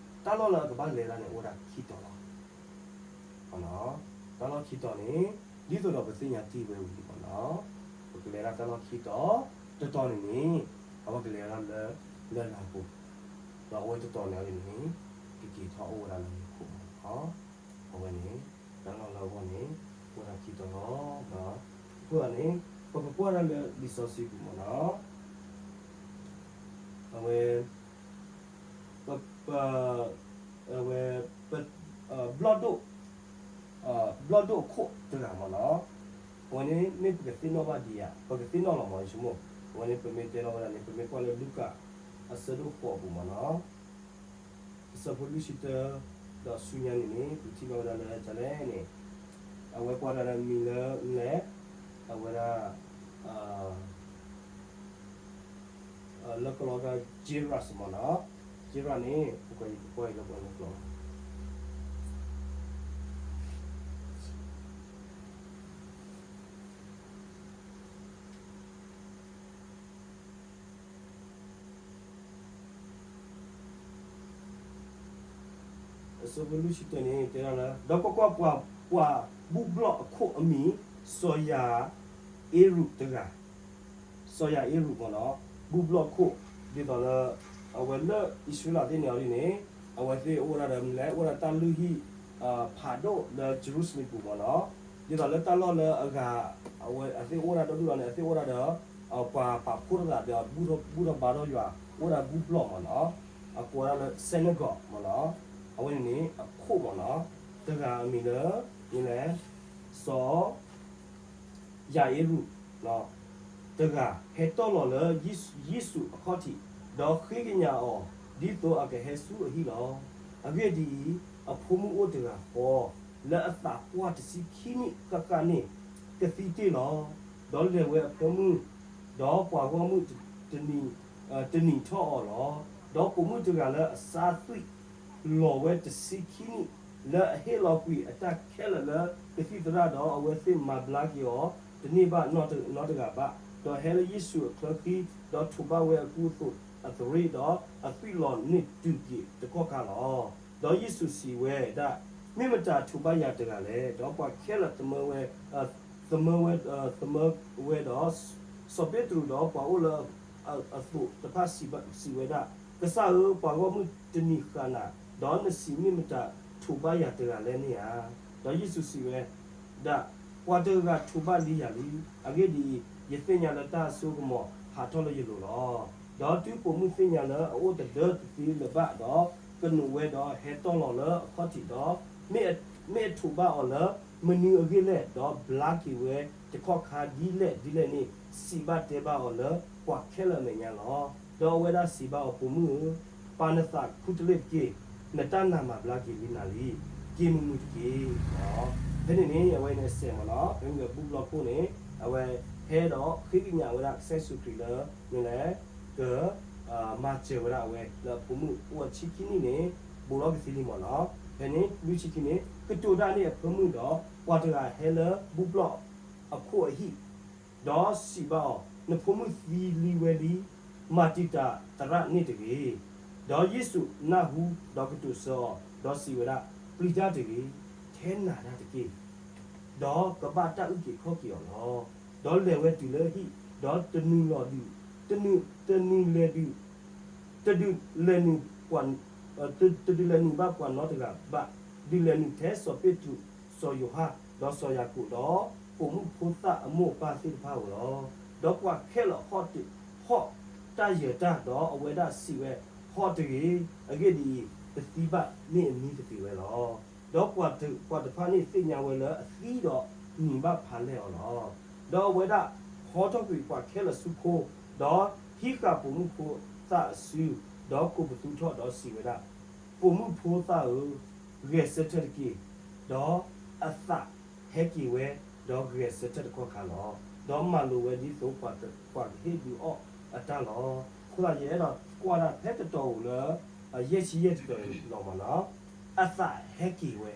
တၢ်လီၢ်လၢအကဘၣ်လဲၤဒၣ်န့ၣ် အိၣ်ဝဲဒၣ်ခံတီၤလီၤ. တၢ်လီၢ်ခံတီၤန့ၣ် ဒ်သိးဒီးပသ့ၣ်ညါတ့ၢ်ဝဲဝံၤမ့ၢ်နီၤ, ပကလဲၤဒၣ်တၢ်လီၢ်ခံတီၤ, တတီၤန့ၣ်န့ၣ် အဝဲကလဲၤဒၣ်လၢ လၢလၤပူၤ, ဒီးအဝဲတတီၤန့ၣ်အီၤဒ်န့ၣ် ကက့ၤထီၣ်အိၣ်ဝဲဒၣ်လၢမူခိၣ်မ့ၢ်နီၤ. အဝဲန့ၣ် တၢ်လီၢ်လၢအဂီၢ်န့ၣ် အိၣ်ဝဲဒၣ်ခံတီၤလီၤ. အဃိသတးန့ၣ် ပကကွၢ်ဒၣ်လၢလံာ်စီဆှံပူၤမ့ၢ်နီၤ, အဝဲ ပ အဝဲ ပ ဘျီၣ်ဒိၣ် ဘျီၣ်ဒိၣ်အခိၣ်တဂၤမ့ၢ်နီၤ, အဝဲန့ၣ်မ့ၢ်ပကသ့ၣ်နီၣ်ဘၣ်ဒံးဧါ, ပကသ့ၣ်နီၣ်လီၤမ့ၢ် ယဆိကမိၣ်, အဝဲန့ၣ် ပမ့ၢ်တဲလီၤဝဲဒၣ်န့ၣ် ပမ့ၢ်ကွၢ်လၢလူၤကၣ် အဆၢဒိၣ်ဃိးအပူၤမ့ၢ်နီၤ, အဆၢဖိလွံၢ်ဆံတၢ ဒီးဆူညါန့ၣ်န့ၣ် ပထံၣ်ဘၣ်ဝဲဒၣ်လၢဒ်လဲၣ်န့ၣ်, အဝဲကွၢ်ဒၣ်လၢမံၤလၢလဲၣ်, အဝဲဒၣ် လၢကလီက Jairus မ့ၢ်နီၤ, Jairus န့ၣ် ပကွၢ်အံၤလၢပှၤလၢကလီ အဆၢဖိလွံၢ်ဆံတၢန့ၣ် တဲဒၣ်လၢ ဒီးကွၢ်ကွၢ်, ပှၤ, ပှၤဘူၣ်ဘျီၣ်အခိၣ်အမံၤ စီၤယၤအ့ရူးတဂၤ, စီၤယၤအ့ရူးမ့ၢ်နီၤ, ဘူၣ်ဘျီၣ်ခိၣ်, ဒ်သိးလၢ အဝဲလၢအံၣ်စရ့လးသ့ၣ်န့ၣ်အီၤဒ်န့ၣ် အဝဲသ့ၣ်အိၣ်ဝဲဒၣ်ဒီးမနုၤလဲၣ်, အိၣ်ဝဲဒၣ်တၢ်လုၢ်ဟံၣ် ဖးဒိၣ်လၢယရူၤၡလ့ၣ်ပူၤမ့ၢ်နီၤ, ဒ်သိးလၢတၢ်လီၢ်လၢအဂၤ အဝဲအသ့ၣ်အိၣ်ဝဲဒၣ်ဒီဒူၣ်လီၤန့ၣ် အသ့ၣ်အိၣ်ဝဲဒၣ်ဒီး ပှၤပာ်ဖှိၣ်ထီၣ်သးဒီး ဘူၣ်ထီၣ်ဘါထီၣ်ယွၤ အိၣ်ဝဲဒၣ်ဘူၣ်ဘျီၣ်မ့ၢ်နီၤ, အကိးဝဲဒၣ်လၢ synagogue မ့ၢ်နီၤ, အဝဲန့ၣ်န့ၣ် အခိၣ်မ့ၢ်နီၤ, တဂၤအမံၤလၢ မနုၤလဲၣ်, စီၤ ယၤအ့ရူး တဂၤ ဟဲတီၢ်လီၤလၢယ့ၣ်ၡူးအခီၣ်ထံး, ဒီးဃ့ကညးအီၤ ဒ်သိးအကဟဲဆူအဟံၣ်လီၤ. အဂ့ၢ်ဒ်အံၤ, အဖိမုၣ်အိၣ်တဂၤဃီ လၢအသးပှၢ်တဆံခံနံၣ်ဃၣ်ဃၣ်န့ၣ် ကသံတ့ၢ်လီၤ. ဒီးလဲၤဝဲအဖၢမုၢ်, ဒီးပှၤဂီၢ်မုၢ်တနံၤ, တနံၤထီၣ်အီၤလီၤ. ဒီးပိာ်မုၣ်တဂၤလၢအစၢ်သွံၣ်လီၤဝဲတဆံခံနံၣ် လၢအဟ့ၣ်လီၤကွံာ်အတၢ်ခဲလၢာ်လၢကသံၣ်သရၣ်ဒီး အဝဲသ့ၣ်မၤဘျါက့ၤအီၤ တန့ၢ်ဘၣ်နီတဂၤဘၣ်, ဒီးဟဲလၢယ့ၣ်ၡူးအချၢဃံ, ဒီးထိးဘၣ်ဝဲအကူအသိးအသရ့ၣ်, ဒီးအသွံၣ်လီၤန့ၢ်တုၤက့ၤတကီၢ်ခါလီၤ. ဒီးယ့ၣ်ၡူးစံးဝဲဒၣ်, မ့ၢ်မတၤထိးဘၣ်ယၤတဂၤလဲၣ်. ဒီးပှၤခဲလၢာ်သမၢဝဲ, သမၢဝဲ, သမၢဝဲဒီး စီၤပ့းတရူးဒီးပှၤအိၣ်လၢအသိးတဖၣ်စံးဝဲဒၣ်, ကစၢ်ဧၢ, ပှၤဂီၢ်မုၢ်တနံၤဃာ်နၤ, ဒီးနစံးမ့ၢ်မတၤထိးဘၣ်ယၤတဂၤလဲၣ်န့ၣ်ဧါ. ဒီးယ့ၣ်ၡူးစံးဝဲဒၣ်, ပှၤတဂၤဂၤထိးဘၣ်လံယၤလံ. အဂ့ၢ်ဒ်အံၤ, ယသ့ၣ်ညါလၢတၢ်အစိကမီၤဟးထီၣ်လၢယလိၤလီၤ. ဒီးတုၤပိာ်မုၣ်သ့ၣ်ညါလၢအအိၣ်တဒၢတသ့လၢၤဘၣ်ဒီး, ကနုာ်ဝဲဒီးဟဲတီၢ်လီၤလၢအခီၣ်ထံးဒီး, မ့ၢ်အထိးဘၣ်အီၤလၢမနုၤအဂ့ၢ်လဲၣ်, ဒီးဘျါက့ၤဝဲတကီၢ်ခါဒ်လဲၣ်ဒ်လဲၣ်န့ၣ်, စံးဘၣ်တဲဘၣ်အီၤလၢပှၤခဲလၢာ်အမဲာ်ညါလီၤ. ဒီးအဝဲဒၣ်စံးဘၣ်အီၤ, ပိာ်မုၣ်ဧၢ, ပာ်နသးခူတလ့ၢ်တက့ၢ်. နတၢ်နာ်မၤဘျါက့ၤလံနၤလံ. က့ၤမုာ်မုာ်တက့ၢ်. ဖဲန့ၣ်န့ၣ် အဝဲန့ၣ်အစဲးမ့ၢ်နီၤ, ဖဲမ့ၢ်ဘူၣ်ဘျီၣ်ခိၣ်န့ၣ် အဝဲဟဲဒီးဃ့ကညးဝဲဒၣ်ကစၢ်ယ့ၣ်ၡူးခရံာ်လၢ မနုၤလဲၣ်, က မၤစၢၤဝဲဒၣ်အဝဲလၢအဖိမုၣ်အိၣ်ဝဲဆံခံနံၣ်န့ၣ် ဘူးထီၣ်ကသံလံမ့ၢ်နီၤ. ဖဲန့ၣ်လွံၢ်ဆံခံန့ၣ် ကတိၤတၢ်န့ၢ်အဖၢမုၢ်ဒီး ပှၤတဂၤဟဲလၢဘူၣ်ဘျီၣ်အခိၣ်အဟံၣ်, ဒီးစံးဘၣ်အီၤ, နဖိမုၣ်သံလံဝဲလံ, မၤတံာ်တာ်သရၣ်န့ၣ်တဂ့ၤ. ဒီးယ့ၣ်ၡူးနၢ်ဟူဒီးကတိၤဆၢအီၤ, ဒီးစံးဝဲဒၣ်, ပျံၤတၢ်တဂ့ၤ, ထဲနၤတၢ်တက့ၢ်. ဒီးကဘၣ်တၢ်အုၣ်က့ၤခီၣ်က့ၤအီၤလီၤ. ဒီးလဲၤဝဲတုၤလၢဟံၣ်, ဒီးတနုာ်လီၤဒုး, တနုာ်, တနုာ်လဲၤဒုး, တဒုးလဲၤနုာ်ပှၤ, တဒုးလဲၤနုာ်ဘၣ်ပှၤနီတဂၤဘၣ်, ဒုးလဲၤနုာ်ထဲစီၤပ့းတရူး, စီၤယိၤဟၣ်, ဒီးစီၤယၤကိာ်, ဒီးပိာ်မုၣ်ဖိသၣ်အမိၢ်အပၢ်သ့ၣ်တဖၣ်ဧိၤလီၤ. ဒီးပှၤခဲလၢာ်ဟီၣ်တ, ဟီၣ်တၢ်ယၢၤတၢ်, ဒီးအဝဲဒၣ်စံးဝဲ, ဟီၣ်တဂ့ၤ, အဂ့ၢ်ဒ်အံၤ, ပသံဘၣ်န့ၢ်အမံၤကသ့ဝဲလီၤ. ဒီးပှၤတဖၣ်န့ၣ်သ့ၣ်ညါဝဲလၢအသံဒီးနံၤဘၣ်ဖးလဲၢ်အီၤလီၤ. ဒီးအဝဲဒၣ်ဟီထီၣ်ကွံာ်ပှၤခဲလၢာ်ဆူခိ, ဒီးဟံးဃာ်ပိာ်မုၣ်ဖိသၣ်အစု, ဒီးကိးပသူထီၣ်ဒီးစံးဝဲဒၣ်, ပိာ်မုၣ်ဖိသၣ်ဧၢ, ဂဲၤဆၢထၢၣ်တက့ၢ်. ဒီးအသးဟဲက့ၤဝဲ, ဒီးဂဲၤဆၢထၢၣ်တကီၢ်ခါလီၤ. ဒီးမၤလိာ်ဝဲဒ်သိးပှၤကဟ့ၣ်ဒုးအီၣ်အတၢ်လီၤ. အဃိသတး ယအဲၣ်ဒိးကွၢ်ဒၣ်ဖဲတတီၤဧိၤလၢ ယဲၢ်ဆံယဲၢ်တတီၤအံၤလီၤမ့ၢ်နီၤ, အသးဟဲက့ၤဝဲ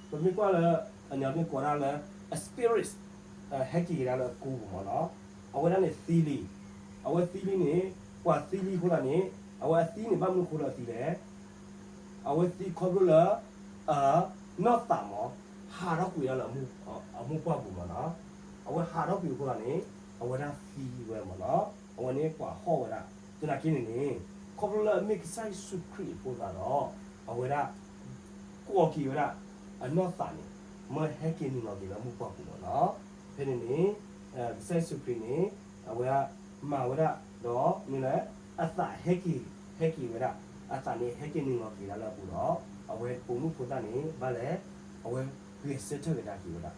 ပမ့ၢ်ကွၢ်လၢ အန့ၣ်မ့ၢ်ကိးဒၣ်လၢ အ spirit ဟဲက့ၤကဒါလၢအကိာ်ပူၤမ့ၢ်နီၤ, အဝဲဒၣ်န့ၣ်သံလံ, အဝဲသံလံန့ၣ်, ပှၤသံလံအဃိသတးန့ၣ် အဝဲအသံန့ၣ် ဘၣ်မနုၤအဃိလၢအသံလဲၣ်, အဝဲသံခီဖျိလၢ အနီၢ်သးမ့ၢ် ဟးထီၣ်ကွံာ်ဒၣ်လၢ အမိၢ်ပှၢ်ပူၤမ့ၢ်နီၤ, အဝဲဟးထီၣ်ကွံာ်အဃိသတးန့ၣ် အဝဲဒၣ်သံဝဲမ့ၢ်နီၤ, အဝဲန့ၣ်ပှၤဟီၣ်ဝဲဒၣ်, သနာ်က့န့ၣ်န့ၣ် ခီဖျိလၢအမ့ၢ်ကစၢ်ယ့ၣ်ၡူးခရံာ်အဃိသတးဒီး အဝဲဒၣ် ကိးက့ၤဝဲဒၣ် အနီၢ်သးန့ၣ် မၢဟဲက့ၤနုာ်လီၤက့ၤလၢမိၢ်ပှၢ်ပူၤမ့ၢ်နီၤ, ဖဲန့ၣ်န့ၣ် ကစၢ်ယ့ၣ်ၡူးခရံာ်န့ၣ် အဝဲမၤဝဲဒၣ်ဒီး မ့ၢ်လၢ အသးဟဲက့ၤ ဟဲက့ၤဝဲဒၣ်, အသးန့ၣ်ဟဲက့ၤနုာ်လီၤက့ၤဒၣ်လၢအပူၤဒီး အဝဲပိာ်မုၣ်ဖိသၣ်န့ၣ် ဘၣ်လဲၣ်, အဝဲဂဲၤဆၢထၢၣ်ကဒါက့ၤဝဲဒၣ်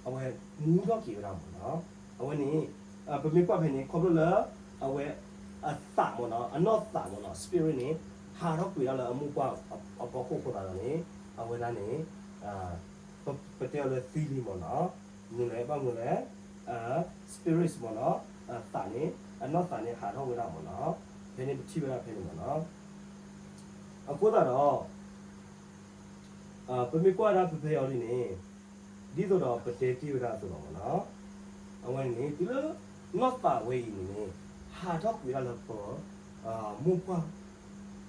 အဝဲမူထီၣ်က့ၤဝဲဒၣ်မ့ၢ်နီၤ, အဝဲန့ၣ် ပမ့ၢ်ကွၢ်ဖဲန့ၣ် ခီဖျိလၢ အဝဲ အသးမ့ၢ်နီၤ အနီၢ်သးမ့ၢ်နီၤ spirit န့ၣ် ဟးထီၣ်ကွံာ်ဒၣ်လၢအမိၢ်ပှၢ်အဖီခိၣ်အဃိသတးဒီးန့ၣ် အဝဲဒၣ်န့ၣ် ပတဲအီၤလၢသံလံမ့ၢ်နီၤ, မနုၤလဲၣ် ဘၣ်မနုၤလဲၣ် spirit မ့ၢ်နီၤ သးန့ၣ် အနီၢ်သးန့ၣ်ဟးထီၣ်ဝဲဒၣ်မ့ၢ်နီၤ, ဖဲန့ၣ်ပထံၣ်ဝဲဒၣ်ဖဲန့ၣ်မ့ၢ်နီၤ, အဃိသတးဒီး ပမ့ၢ်ကွၢ်ဒၣ်ဖဲဖဲအံၤဒ်န့ၣ် ဒ်သိးဒီးပတဲတ့ၢ်ဝဲဒၣ်အသိးလီၤမ့ၢ်နီၤ, အဝဲန့ၣ်န့ၣ် တုၤလၢ နီၢ်သးဝဲအံၤန့ၣ်န့ၣ် ဟးထီၣ်ကွံာ်ဒၣ်လၢပ မိၢ်ပှၢ်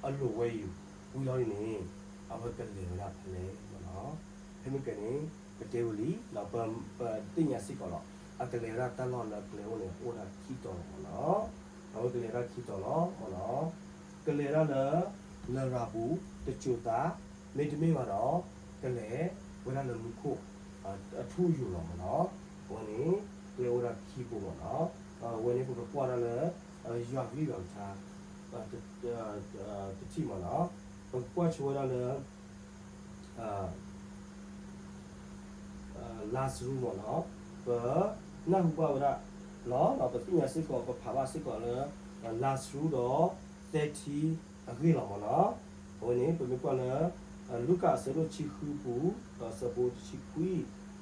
အလိၤဝဲအံၤ ဝံၤလီၤဒ်န့ၣ် အဝဲကလဲၤဝဲဒၣ်ဖဲလဲၣ်မ့ၢ်နီၤ. ဖဲမ့ၢ်ကဲန့ၣ် ပတဲဝံၤလံ ပသ့ၣ်ညါစ့ၢ်ကီးလီၤ. အကလဲၤဝဲဒၣ်တၢ်လီၢ်လၢကျဲအိၣ်န့ၣ် အိၣ်ဝဲဒၣ်ခံတီၤလီၤမ့ၢ်နီၤ. အဝဲကလဲၤဝဲဒၣ်ခံတီၤလီၤမ့ၢ်နီၤ. ကလဲၤဝဲဒၣ်လၢ လရာ်ပူၤ တစိၤသး မ့တမ့ၢ်ဘၣ်ဒီး ကလဲၤဝဲဒၣ်လၢမူခိၣ် အထူအယိာ်လီၤမ့ၢ်နီၤ. အဝဲန့ၣ် ကျဲအိၣ်ဝဲဒၣ်ခံဘိမ့ၢ်နီၤ. အဝဲန့ၣ်ပကကွၢ်ဒၣ်လၢ ယွၤကလုၢ်ယွၤကထါ တထံၣ်မ့ၢ်နီၤ. ပကကွၢ်ဆိဝဲဒၣ်လၢ လါစရူမ့ၢ်နီၤ. ပနၢ်ဟူဘၣ်ဝဲဒၣ်လီၤ. ပသ့ၣ်ညါစ့ၢ်ကီး ပဖးဘၣ်စ့ၢ်ကီးလၢ လါစရူဒီးသဲထံအဂ့ၢ်လီၤမ့ၢ်နီၤ. အဝဲန့ၣ် ပမ့ၢ်ကွၢ်လၢ လူၤကၣ်အဆၢဒိၣ်ဆံဃုပူၤ ဒီးအဆၢဖိ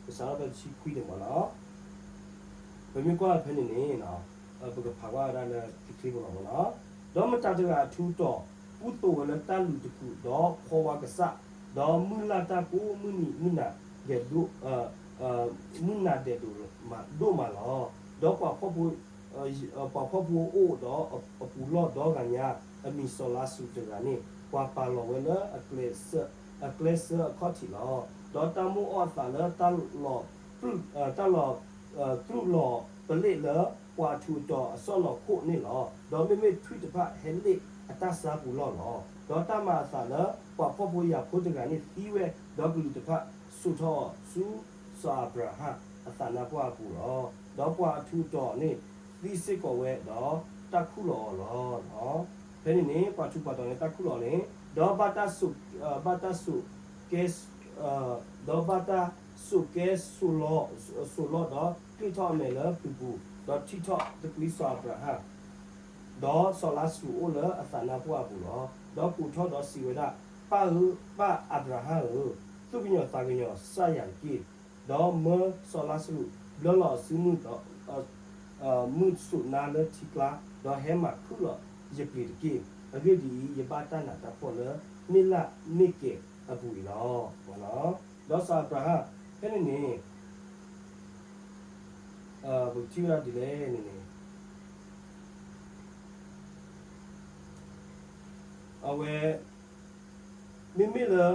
တဆံခွံ ပစးထီၣ်ဖဲတဆံခွံန့ၣ်မ့ၢ်နီၤ. ပမ့ၢ်ကွၢ်ဖဲန့ၣ်န့ၣ် ပကဖးကွၢ်ဝဲဒၣ်လၢခံချ့ဖိလီၤမ့ၢ်နီၤ. ဒီးမတၤတဂၤအထူအတီၤ ကူသိးဝဲလၢတၢ်လုးတကူး ဒီးဖီဝါကစၢ်, ဒီးမုၢ်လၢ်တၢ်ကိးမုၢ်နံၤ မုၢ်နၤဒဲးဒိၣ် မုၢ်နၤဒဲးဒိၣ်မး ဒိၣ်မးလီၤ. ဒီးပှၤဖှီၣ်ဖိ ပှၤဖှီၣ်ဖိအိၣ်ဒီးအပူၤလီၢ်ဒီဂၤညါ အမံၤစီၤလါစရူးတဂၤန့ၣ် ပှၤပာ်လီၤဝဲလၢ အကျဲစၢအခီၣ်ထံးလီၤ. ဒီးတၢ်မိၣ်အီၣ်အသးလၢ တၢ်လီၤ တၢ်လီၤ သူၣ်လီၤပလ့ၣ်လၢ ပှၤအထူအတီၤအစီၢ်နီၤခိၣ်န့ၣ်လီၤ. ဒီးမ့မ့ၢ်ထွံၣ်တဖၣ်ဟဲလ့ၣ်အတၢ်ဆါပူၤလီၢ်လီၤ. ဒီးတၢ်မၤအသးလၢ ပှၤဖှီၣ်ဖိယာ်ဖိတဂၤန့ၣ်သံဝဲ, ဒီးကလူးတဖၣ်စိာ်ထီၣ်အီၤဆူ စီၤအၤဘြၤဟၣ်အသးနါပှၢ်အပူၤလီၤ. ဒီးပှၤအထူအတီၤန့ၣ်သံစ့ၢ်ကီးဝဲဒီး တၢ်ခူၣ်လီၤအီၤလီၤ. ဖဲန့ၣ်န့ၣ် ပှၤထူးပှၤတီၤန့ၣ် တၢ်ခူၣ်လီၤအီၤန့ၣ် ဒီးဘၣ်တၢ်စိာ် ဘၣ်တၢ်စိာ်ကဲ ဒီးဘၣ်တၢ်စိာ်ကဲ စိာ်လီၤဒီး ကျ့ၣ်ထီၣ်အမဲာ်လၢပျုၤပူၤ, ဒီးထံၣ်ထီၣ်သကွံၤစီၤအၤဘြၤဟၣ် ဒီးစီၤလါစရူးအိၣ်လၢအသးနါပှၢ်အပူၤလီၤ. ဒီးကိးထီၣ်ဒီးစံးဝဲဒၣ်, ပၢ်ဧၢ, ပၢ်အၤဘြၤဟၣ်ဧၢ, သူၣ်ကညီၤသးကညီၤစၢ်ယၤတက့ၢ်. ဒီးမၢစီၤလါစရူး ဘျၢလီၤအစုမုၢ်ဒီး မုၢ်စိာ်နါလၢထံကျါ, ဒီးဟဲမၤခူၣ်လီၤယပျ့ၤတက့ၢ်. အဂ့ၢ်ဒ်အံၤ, ယဘၣ်တၢ်နးတၢ်ဖှီၣ်လၢမ့ၢ်လၢ်မ့ၢ်ကဲၤအပူၤအံၤလီၤ. ဒီးစီၤအၤဘြၤဟၣ် ဖဲန့ၣ်န့ၣ် ပကထံၣ်ဝဲဒၣ်ဒ်လဲၣ်န့ၣ်န့ၣ် အဝဲ မ့မ့ၢ်လၢ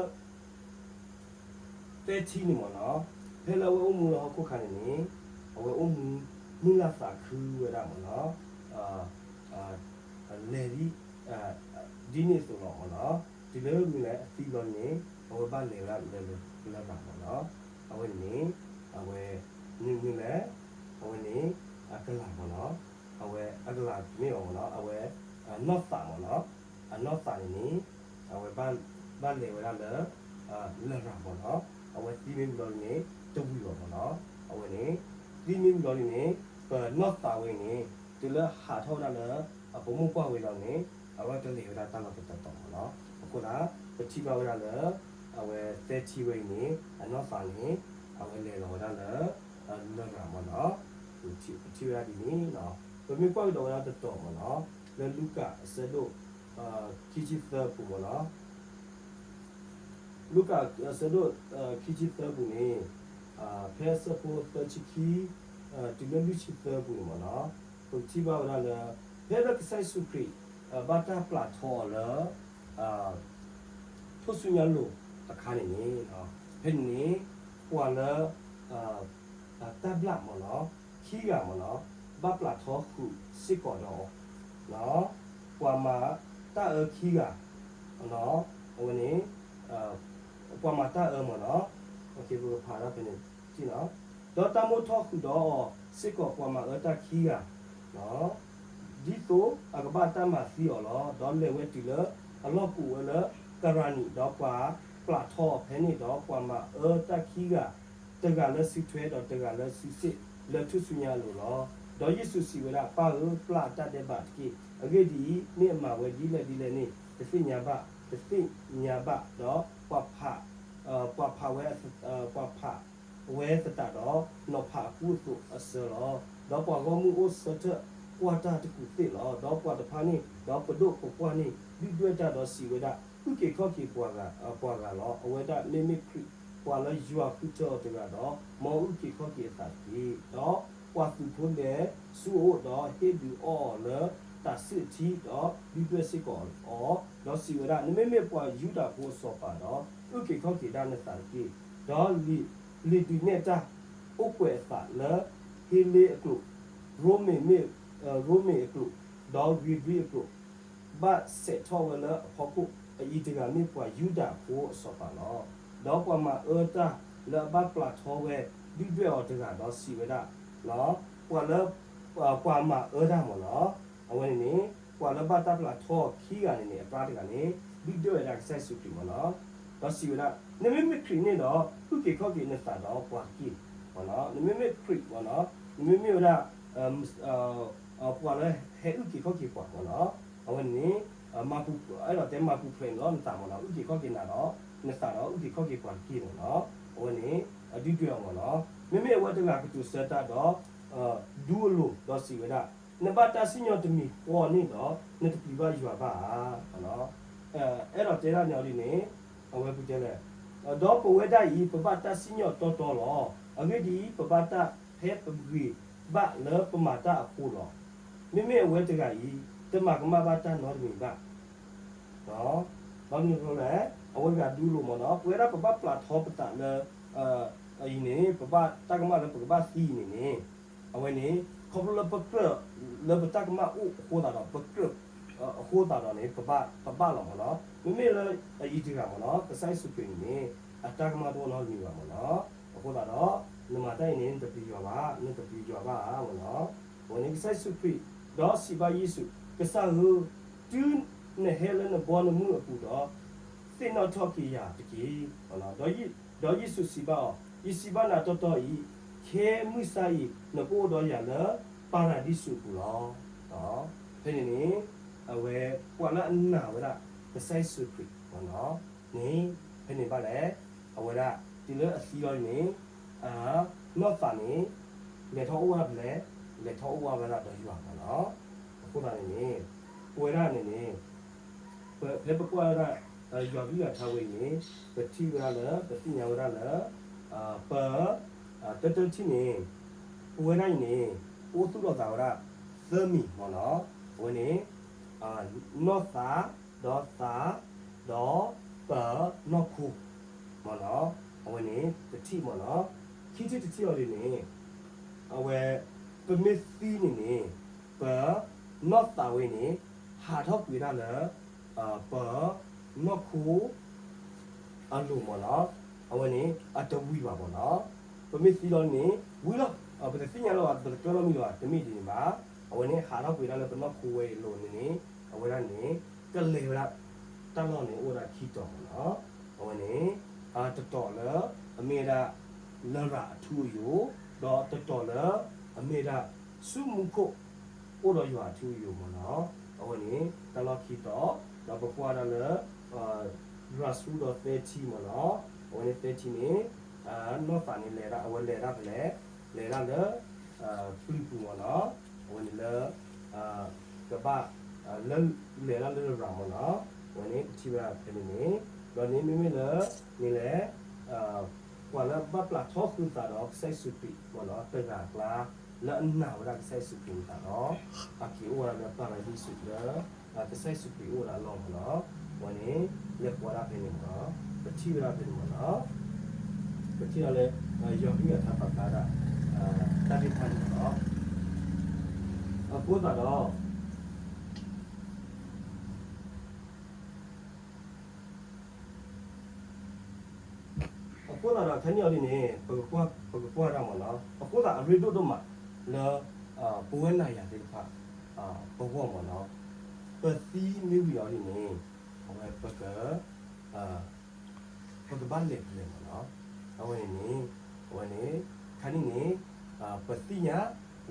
သဲထံန့ၣ်မ့ၢ်နီၤ, ဖဲလၢအဝဲအိၣ်မူလၢဟီၣ်ခိၣ်ခါန့ၣ်န့ၣ် အဝဲအိၣ်မူ မုၢ်လၢ်သးခုဝဲဒၣ်မ့ၢ်နီၤ, လဲၤဒ် ဒ်န့ၣ်အသိးလီၤမ့ၢ်နီၤ. တုၤလၢမုၢ်လၢ်အသံဘျီန့ၣ် အဝဲဘၣ်လဲၤဝဲဒၣ်လၢလရာ်မ့ၢ်နီၤ. အဝဲန့ၣ် အဝဲ မုၢ်လၢ် အဝဲန့ၣ် အကလၤမ့ၢ်နီၤ, အဝဲအကလၤမ့ၢ်အီၤမ့ၢ်နီၤ, အဝဲ အနီၢ်သးမ့ၢ်နီၤ, အနီၢ်သးန့ၣ်န့ၣ် အဝဲ ဘၣ်လဲၤဝဲဒၣ်လၢ လရာ်မ့ၢ်နီၤ, အဝဲသံမ့ၢ်ဝံၤလီၤန့ၣ် တဝံၤဘၣ်မ့ၢ်နီၤ, အဝဲန့ၣ် သံမ့ၢ်ဝံၤလီၤန့ၣ် ပနီၢ်သးဝဲန့ၣ် တုၤလၢဟးထီၣ်ဝဲဒၣ်လၢ အပမိၢ်ပှၢ်ဝဲလီၤန့ၣ် အဝဲကလဲၤဝဲဒၣ်တၢ်လီၢ်တတီၤတီၤမ့ၢ်နီၤ. အဃိသတး ပထံၣ်ဘၣ်ဝဲဒၣ်လၢ အဝဲသဲထံဝဲအံၤန့ၣ် အနီၢ်သးန့ၣ် အဝဲလဲၤလီၤဝဲဒၣ်လၢ လရာ်မ့ၢ်နီၤ. ပထံၣ်ဝဲဒၣ်ဒ်န့ၣ်နီၤ. ပမ့ၢ်ကွၢ်ကဒီးဝဲဒၣ်တတီၤမ့ၢ်နီၤ, လၢလူၤကၣ်အဆၢဒိၣ် ခံဆံသၢပူၤမ့ၢ်နီၤ. လူၤကၣ်အဆၢဒိၣ် ခံဆံသၢပူၤန့ၣ် ဖဲအဆၢဖိသၢဆံခံ တုၤလၢလွံၢ်ဆံသၢပူၤန့ၣ်မ့ၢ်နီၤ, ပကထံၣ်ဘၣ်ဝဲဒၣ်လၢ ဖဲလၢကစၢ်ယ့ၣ်ၡူးခရံာ် ဘၣ်တၢ်ပျၢ်ထီအီၤလၢ ထိၣ်ဆူညါလိၤအခါန့ၣ်န့ၣ်, ဖဲန့ၣ်န့ၣ် ပှၤလၢ တၢ်ဘျၣ်မ့ၢ်နီၤ, ခံဂၤမ့ၢ်နီၤ, ဘၣ်ပျၢ်ထီဃုာ်စ့ၢ်ကီးဒီးအီၤ, ပှၤမၤတၢ်အၢခံဂၤ, အဝဲန့ၣ် ပှၤမၤတၢ်အၢမ့ၢ်နီၤ, ပကဖးဒၣ်ဖဲန့ၣ်, ဒီးတၢ်မိၣ်ထီၣ်ဃုာ်ဒီးအီၤစ့ၢ်ကီးပှၤမၤအၢတၢ်ခံဂၤ, ဒ်သိးအကဘၣ်တၢ်မၤသံအီၤလီၤ. ဒီးလဲၤဝဲတုၤလၢအလီၢ်ကိးဝဲလၢကရၤနံၤ, ဒီးပှၤပျၢ်ထီအီၤဖဲန့ၣ်ဒီး ပှၤမၤအၢတၢ်ခံဂၤ, တဂၤလၢစုထွဲဒီးတဂၤလၢစုစ့ၣ်လၢထူၣ်စုညါအလိၤလီၤ. ဒီးယ့ၣ်ၡူးစံးဝဲဒၣ်, ပၢ်ဧၢ, ပျၢ်အတၢ်ဒဲးဘးတက့ၢ်. အဂ့ၢ်ဒ်အံၤ, မ့ၢ်အမၤဝဲဒ်လဲၣ်ဒ်လဲၣ်န့ၣ် တသ့ၣ်ညါဘၣ်, တသ့ၣ်ညါဘၣ်. ဒီးပှၤဖး, ပှၤဖးဝဲ, ပှၤဖး ဝဲသတးဒီး နီၤဖးအကူအသိးအစၢလီၤ. ဒီးပှၤဂီၢ်မုၢ်အိၣ်ဆၢထၢၣ်ကွၢ်တၢ်တကူးသ့ၣ်လီၤ. ဒီးပှၤတဖၣ်န့ၣ်, ဒီးပဒိၣ်ပပှၢ်န့ၣ် ဒုၣ်ဒွဲၣ်တၢ်ဒီးစံးဝဲဒၣ်, အုၣ်က့ၤခီၣ်က့ၤပှၤဂၤလီၤ. အဝဲဒၣ်မ့မ့ၢ်ခရံာ် ပှၤလၢယွၤဃုထၢအီၤတဂၤဒီး မ်အုၣ်က့ၤခီၣ်က့ၤအသးတက့ၢ်. ဒီးပှၤသုးဖိလဲၤဆူအအိၣ်ဒီးဟ့ၣ်ဒုးအီၣ်အီၤလၢ တၢ်စုအထံဒီးဒုၣ်ဒွဲၣ်စ့ၢ်ကီးအီၤ, ဒီးစံးဝဲဒၣ်, နမ့မ့ၢ်ပှၤယူဒၤဖိအစီၤပၤဒီး အုၣ်က့ၤခီၣ်က့ၤဒၣ်နသးတက့ၢ်. ဒီးလံာ်ဒုးနဲၣ်တၢ်အိၣ်ကွဲးအသးလၢ ဟ့လ့အကျိာ်, ရိမ့ၤမ့ၢ်, ရိမ့ၤအကျိာ်, ဒီးဧ့ၤဘြံၤအကျိာ် ဘၣ်စဲးထီၣ်ဝဲလၢအဖီခိၣ်, အအံၤတဂၤမ့ၢ်ပှၤယူဒၤဖိအစီၤပၤလီၤ. ဒီးပှၤမၤအၢတၢ်လၢအဘၣ်ပျၢ်ထီဝဲ ဒုၣ်ဒွဲၣ်အီၤတဂၤဒီးစံးဝဲဒၣ်, ပှၤလၢ ပှၤမၤအၢတၢ်မ့ၢ်နီၤ, အဝဲန့ၣ်န့ၣ် ပှၤလၢဘၣ်တၢ်ပျၢ်ထီခံဂၤန့ၣ်န့ၣ် အကျါတဂၤန့ၣ် ဒုၣ်ဒွဲၣ်ဝဲဒၣ်ကစၢ်ယ့ၣ်ၡူးခရံာ်မ့ၢ်နီၤ, ဒီးစံးဝဲဒၣ်, နမ့မ့ၢ်ခရံာ်န့ၣ်ဒီး အုၣ်က့ၤခီၣ်က့ၤနသးဒီးပှၤတက့ၢ်မ့ၢ်နီၤ, နမ့မ့ၢ်ခရံာ်မ့ၢ်နီၤ, နမ့မ့ၢ်ဝဲဒၣ် ပှၤလၢဟဲအုၣ်က့ၤခီၣ်က့ၤပှၤမ့ၢ်နီၤ, အဝဲန့ၣ်န့ၣ် အဲၣ်ဒိးတဲမၤပူၤဖျဲးန့ၣ်လီၤနသးမ့ၢ်နီၤ, အုၣ်က့ၤခီၣ်က့ၤနၤဒီး နသးဒီးအုၣ်က့ၤခီၣ်က့ၤပှၤတက့ၢ်မ့ၢ်နီၤ, အဝဲန့ၣ် ဒုၣ်ဒွဲၣ်အီၤမ့ၢ်နီၤ, မ့မ့ၢ်အဝဲတဂၤကတိၤဆၢတၢ်ဒီး ဒူအလိၤဒီးစံးဝဲဒၣ်, နဘၣ်တၢ်စံၣ်ညီၣ်တမံၤဃီန့ၣ်ဒီး နတပျံၤဘၣ်ယွၤဘၣ်ဧါ. အဲၣ်ဒိးတဲဒၣ်န့ၣ်အီၤဒ်န့ၣ် အဝဲပူၤတဲလဲၣ်, ဒီးပဝဲဒၣ်အံၤ ပဘၣ်တၢ်စံၣ်ညီၣ်တီတီလီၤ. အဂ့ၢ်ဒ်အံၤ, ပဘၣ်တၢ်ဖဲပဂ့ၤဘၣ်လၢပမၤတၢ်အဃိလီၤ. မ့မ့ၢ်အဝဲတဂၤအံၤ တမၤကမၣ်ဘၣ်တၢ်နီတမံၤဘၣ် ဘၣ်မနုၤအဃိလဲၣ်, အဝဲတဂၤဒူလိာ်မ့ၢ်နီၤ, ပဝဲဒၣ်ပဘၣ်ပျၢ်ထီပသးလၢ အံၤန့ၣ် ပဘၣ်တၢ်ကမၣ်လၢပကဘၣ်သံအံၤန့ၣ်န့ၣ်, အဝဲန့ၣ် ခီဖျိလၢပကြၢးလၢပတၢ်ကမၣ်အိၣ်အဃိသတးဒီး ပကြၢးအဃိသတးဒီးန့ၣ် ပဘၣ် ပဘၣ်လီၤမ့ၢ်နီၤ, မ့မ့ၢ်လၢအအံၤတဂၤမ့ၢ်နီၤ ကစၢ်ယ့ၣ်ၡူးခရံာ်န့ၣ်န့ၣ် အတၢ်ကမၣ်တအိၣ်နီတမံၤဘၣ်မ့ၢ်နီၤ, အဃိသတးဒီး နမၤတၢ်အံၤန့ၣ် နတပျံၤယွၤဘၣ်, နတပျံၤယွၤဘၣ်ဧါမ့ၢ်နီၤ, အဝဲန့ၣ်ကစၢ်ယ့ၣ်ၡူးခရံာ် ဒီးစံးဘၣ်ယ့ၣ်ၡူး, ကစၢ်ဧၢ, တုၤနဟဲလၢနဘီနမုၢ်အပူၤဒီး သ့ၣ်နီၣ်ထီၣ်က့ၤယၤတက့ၢ်. ဒီးယ့ၣ်ၡူးစံးဘၣ်အီၤ, ယစံးဘၣ်နၤတီတီအံၤ, ခဲမုၢ်ဆါအံၤ နကအိၣ်ဒီးယၤလၢပၤရၤဒံစူးအပူၤလီၤ. ဖဲန့ၣ်န့ၣ် အဝဲ ပှၤလၢအနာ်ဝဲဒၣ် ကစၢ်ယ့ၣ်ၡူးခရံာ်န့ၣ် ဖဲန့ၣ်ဘၣ်လဲၣ်, အဝဲဒၣ် တုၤလၢအသံလီၤန့ၣ် နီၢ်သးန့ၣ် လဲၤထီၣ်အိၣ်ဝဲဒၣ်ဖဲလဲၣ်, လဲၤထီၣ်အိၣ်ဝဲဒၣ်ဒီးယွၤမ့ၢ်နီၤ, အဃိသတးန့ၣ်န့ၣ် ပဝဲဒၣ်န့ၣ်န့ၣ် ဖဲပကွၢ်ဝဲဒၣ် ယွၤကလုၢ်ကထါဝဲအံၤန့ၣ် ပထံၣ်ဝဲဒၣ်လၢ ပသ့ၣ်ညါဝဲဒၣ်လၢ ပ တၢတၢထံၣ်န့ၣ် ပဝဲဒၣ်အံၤန့ၣ် ပအိၣ်သူၣ်လီၤသးဝဲဒၣ် သၢမံၤမ့ၢ်နီၤ, အဝဲန့ၣ် နီၢ်သး ဒီးသး ဒီးပနီၢ်ခိမ့ၢ်နီၤ, အဝဲန့ၣ်တထံၣ်မ့ၢ်နီၤ, ခံထံၣ်တထံၣ်အီၤဒ်န့ၣ် အဝဲ ပမ့ၢ်သံန့ၣ်န့ၣ် ပနီၢ်သးဝဲန့ၣ် ဟးထီၣ်ကွံာ်ဒၣ်လၢ ပနီၢ်ခိ အလိၤမ့ၢ်နီၤ, အဝဲန့ၣ် အတဝံၤဘၣ်မ့ၢ်နီၤ, ပမ့ၢ်သံလီၤန့ၣ် ဝံၤလီၤ, ပတသ့ၣ်ညါလၢၤဘၣ် ပတကြၢးလီၤမံၤလၢၤဘၣ် တမ့ၢ်ဒ်န့ၣ်ဘၣ်, အဝဲန့ၣ်ဟးထီၣ်ကွံာ်ဒၣ်လၢပနီၢ်ခိဝဲအလိၤန့ၣ်န့ၣ် အဝဲဒၣ်န့ၣ် ကလဲၤဝဲဒၣ် တၢ်လီၢ်န့ၣ်အိၣ်ဝဲဒၣ်ခံတီၤမ့ၢ်နီၤ, အဝဲန့ၣ် တတီၤလၢ အမ့ၢ်ဝဲဒၣ် လရာ်အထူအယိာ်, ဒီးတတီၤလၢ အမ့ၢ်ဝဲဒၣ် ဆူမူခိၣ် အိၣ်ဒီးယွၤအထူအယိာ်မ့ၢ်နီၤ, အဝဲန့ၣ် တၢ်လီၢ်ခံတီၤ, ဒီးပကွၢ်ဒၣ်လၢ ရၤဆူဒီးသၢထံမ့ၢ်နီၤ, အဝဲန့ၣ်သၢထံန့ၣ် နီၢ်သးန့ၣ်လဲၤဒၣ် အဝဲလဲၤဒၣ်ဖဲလဲၣ်, လဲၤဒၣ်လၢ ပျုၤပူၤမ့ၢ်နီၤ, အဝဲန့ၣ်လၢ ကဘၣ် လၢ လဲၤဒၣ်လၢရၤမ့ၢ်နီၤ, အဝဲန့ၣ်ပထံၣ်ဝဲဒၣ်ဖဲန့ၣ်န့ၣ်, ဒီးန့ၣ်မ့မ့ၢ်လၢ န့ၣ်လဲၣ် ပှၤလၢဘၣ်ပျၢ်ထီဃုာ်သးဒီးကစၢ်ယ့ၣ်ၡူးခရံာ်မ့ၢ်နီၤ တဂၤအကျါ လၢအနာ်ဝဲဒၣ်ကစၢ်ယ့ၣ်ၡူးခရံာ်အသးဒီး အက့ၤအိၣ်ဝဲဒၣ်လၢပၤရဒံစူးလၢ ကစၢ်ယ့ၣ်ၡူးခရံာ်အိၣ်ဝဲဒၣ်အလီၢ်မ့ၢ်နီၤ, အဝဲန့ၣ် လဲၤကွၢ်ဒၣ်ဖဲန့ၣ်မ့ၢ်နီၤ, ပထံၣ်ဝဲဒၣ်ဖဲန့ၣ်မ့ၢ်နီၤ, ပထံၣ်ဒၣ်လၢ ယွၤကလုၢ်ကထါပာ်ဖျါဒၣ် တၢ်သ့ၣ်တဖၣ်န့ၣ်မ့ၢ်နီၤ, အဃိသတးဒီး အဃိသတးဒီး ခဲနံၣ်အီၤဒ်န့ၣ် ပကကွၢ်ဒၣ်မ့ၢ်နီၤ, အဃိသတးအရ့ဒိၣ်ဒိၣ်မးလၢ ပဝဲနၤယၤသ့ၣ်တဖၣ် ပဂီၢ်မ့ၢ်နီၤ, ပသံမ့ၢ်ဝံၤအီၤဒ်န့ၣ် အဝဲပက ပကဘၣ်လဲၤဖဲလဲၣ်မ့ၢ်နီၤ, အဝဲန့ၣ်န့ၣ် အဝဲန့ၣ် ခါန့ၣ်န့ၣ် ပသ့ၣ်ညါ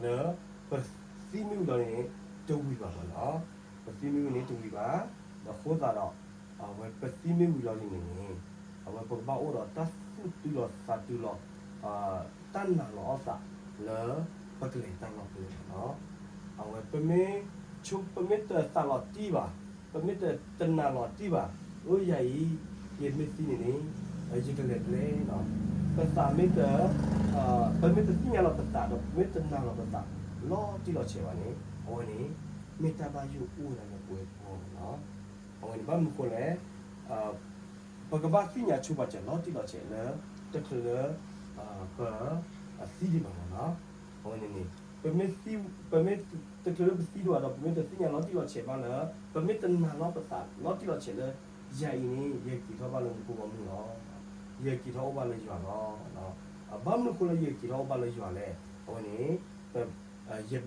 လၢ ပသံမ့ၢ်ဝံၤလီၤန့ၣ် တဝံၤဘၣ်မ့ၢ်နီၤ, ပသံမ့ၢ်ဝံၤန့ၣ်တဝံၤဘၣ်, ဒီးအဃိသတးဒီး အဝဲပသံမ့ၢ်ဝံၤလီၤန့ၣ်န့ၣ် အဝဲပကဘၣ်အိၣ်ဒီးတၢ်သူၣ်တုၤလီၤသးတုၤလီၤ တၢ်နာ်လီၤအီၣ်သးလၢ ပကလဲၤတၢ်လီၢ်ဖဲလဲၣ်မ့ၢ်နီၤ, အဝဲပမ့ၢ် ပမ့ၢ်တသးလီၤတံၢ်ဘၣ်, ပမ့ၢ်တနာ်လီၤတံၢ်ဘၣ်, အၢ ယၤအံၤ ယမ့ၢ်သံန့ၣ်န့ၣ် ယကလဲၤဖဲလဲၣ်နီၤ, ပသးမ့ၢ်တ ပမ့ၢ်တသ့ၣ်ညါလီၤပသးဒီး ပမ့ၢ်တနာ်လီၤပသး လီၤတံၢ်လီၤဆဲးဘၣ်န့ၣ် အဝဲန့ၣ် မ့ၢ်တၢ်ဘၣ်ယိၣ်အိၣ်ဝဲဒၣ်လၢပဝဲပဂီၢ်လီၤ. အဝဲန့ၣ်ဘၣ်မနုၤဃိလဲၣ်, ပကဘၣ်သ့ၣ်ညါဆိပာ်စၢၤလီၤတံၢ်လီၤဆဲးလၢ တချုးလၢ ပ သံဒံးဘၣ်လီၤ. အဝဲန့ၣ်န့ၣ် ပမ့ၢ် ပမ့ၢ်တချုးလၢပသံဒံးဘၣ်ဒီး ပမ့ၢ်တသ့ၣ်ညါလီၤတံၢ်လီၤဆဲးဘၣ်လၢ ပမ့ၢ်တနာ်လီၤပသးလီၤတံၢ်လီၤဆဲးလၢ ယၤအံၤန့ၣ် ယက့ၤထီၣ်ဘၣ်လၢမူခိၣ်ဘီမုၢ်လီၤ. ယက့ၤထီၣ်အိၣ်ဘၣ်လၢယွၤလီၤ. ဘၣ်မနုၤဃိလၢယက့ၤထီၣ်အိၣ်ဘၣ်လၢယွၤလဲၣ်. အဝဲန့ၣ်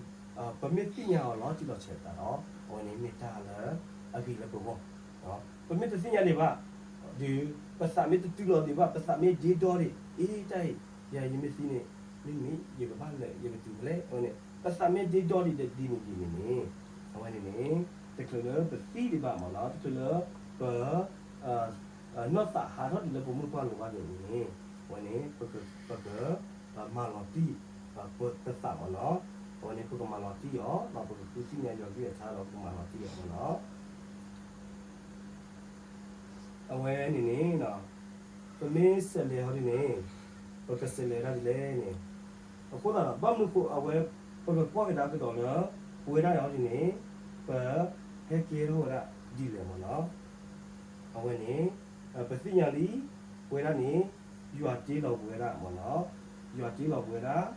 ပမ့ၢ်သ့ၣ်ညါအီၤလီၤတံၢ်လီၤဆဲးသးဒီး အဝဲန့ၣ်မ့ၢ်တၢ်လၢအဂ့ၤလၢပဂီၢ်, ပမ့ၢ်တသ့ၣ်ညါဒံးဘၣ်ဒီး ပသးမ့ၢ်တတုၤလီၤဒံးဘၣ်, ပသးမ့ၢ်ဒ့ဒီဒံး, အ့ တၢ်အံၤ ယၤယမ့ၢ်သံန့ၣ် မ့မ့ၢ်ယကဘၣ်လဲၤ ယကတုၤဖဲလဲၣ်. အဝဲန့ၣ် ပသးမ့ၢ်ဒ့ဒီဒံးဒီးဒ်န့ၣ်ဒ်န့ၣ်န့ၣ် အဝဲန့ၣ်န့ၣ် တချုးလၢပသံဒံးဘၣ်မ့ၢ်နီၤ, တချုးလၢပ နီၢ်သးဟးထီၣ်ဒံးလၢပမုၢ်ပှၢ်လိၤဘၣ်န့ၣ်န့ၣ် အဝဲန့ၣ် ပက မၤလီၤတံၢ် ပသးမ့ၢ်နီၤ. အဝဲန့ၣ် ပကမၤလီၤတံၢ်အီၤ ဒီးပကဃုသ့ၣ်ညါယွၤကလုၢ်ကထါဒီးပကမၤလီၤတံၢ်အီၤမ့ၢ်နီၤ. အဝဲန့ၣ်န့ၣ် ပမ့ၢ်စဲးလဲၤဟီဒ်န့ၣ် ပကစဲးလဲၤဒၣ်ဒ်လဲၣ်န့ၣ်, အဃိသတးဒီး ဘၣ်မနုၤဃိအဝဲ ပကကွၢ်ကဒါကဒီးလၢ ပဝဲဒၣ်အံၤဟီဒ်န့ၣ် ပဟဲကဲထီၣ်ဝဲဒၣ်ဒ်လဲၣ်မ့ၢ်နီၤ. အဝဲန့ၣ် ပသ့ၣ်ညါလံ ပဝဲဒၣ်န့ၣ် ယွၤတ့လီၤပဝဲဒၣ်မ့ၢ်နီၤ, ယွၤတ့လီၤပဝဲဒၣ်,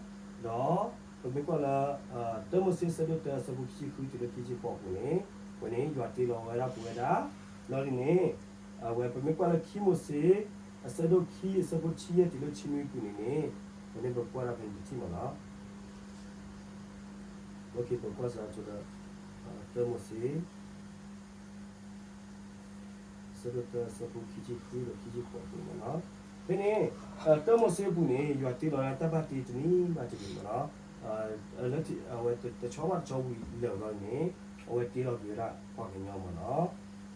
ဒီး ပမ့ၢ်ကွၢ်လၢ တၢမိၤၡ့အဆၢဒိၣ်တၢ အဆၢဖိခံဆံဃုတုၤလၢခံဆံဃိးအပူၤန့ၣ်, အဝဲန့ၣ် ယွၤတ့လီၤဝဲဒၣ်ပဝဲဒၣ်, လီၤဒ်န့ၣ် အဝဲပမ့ၢ်ကွၢ်လၢခံမိၤၡ့ အဆၢဒိၣ်ခံ အဆၢဖိတဆံယဲၢ်တုၤလၢတဆံနွံအပူၤန့ၣ်န့ၣ်, အဝဲန့ၣ်ပကွၢ်ဒၣ်ဖဲန့ၣ်တထံၣ်မ့ၢ်နီၤ. ပကွၢ်စးဆိလၢ တၢမိၤၡ့ အဆၢဒိၣ်တၢ အဆၢဖိခံဆံဃုဒီးခံဆံဃိးအပူၤမ့ၢ်နီၤ. ဖဲန့ၣ် တၢမိၤၡ့အပူၤန့ၣ် ယွၤတ့လီၤဝဲဒၣ်တၢ်ဘၣ်တ့တမံၤဘၣ်တမံၤမ့ၢ်နီၤ. အဝဲတဆီဘၣ်တဆီဝံၤလၢာ်ဘျီန့ၣ် အဝဲတ့လီၤက့ၤဝဲဒၣ်ပှၤကညီမ့ၢ်နီၤ.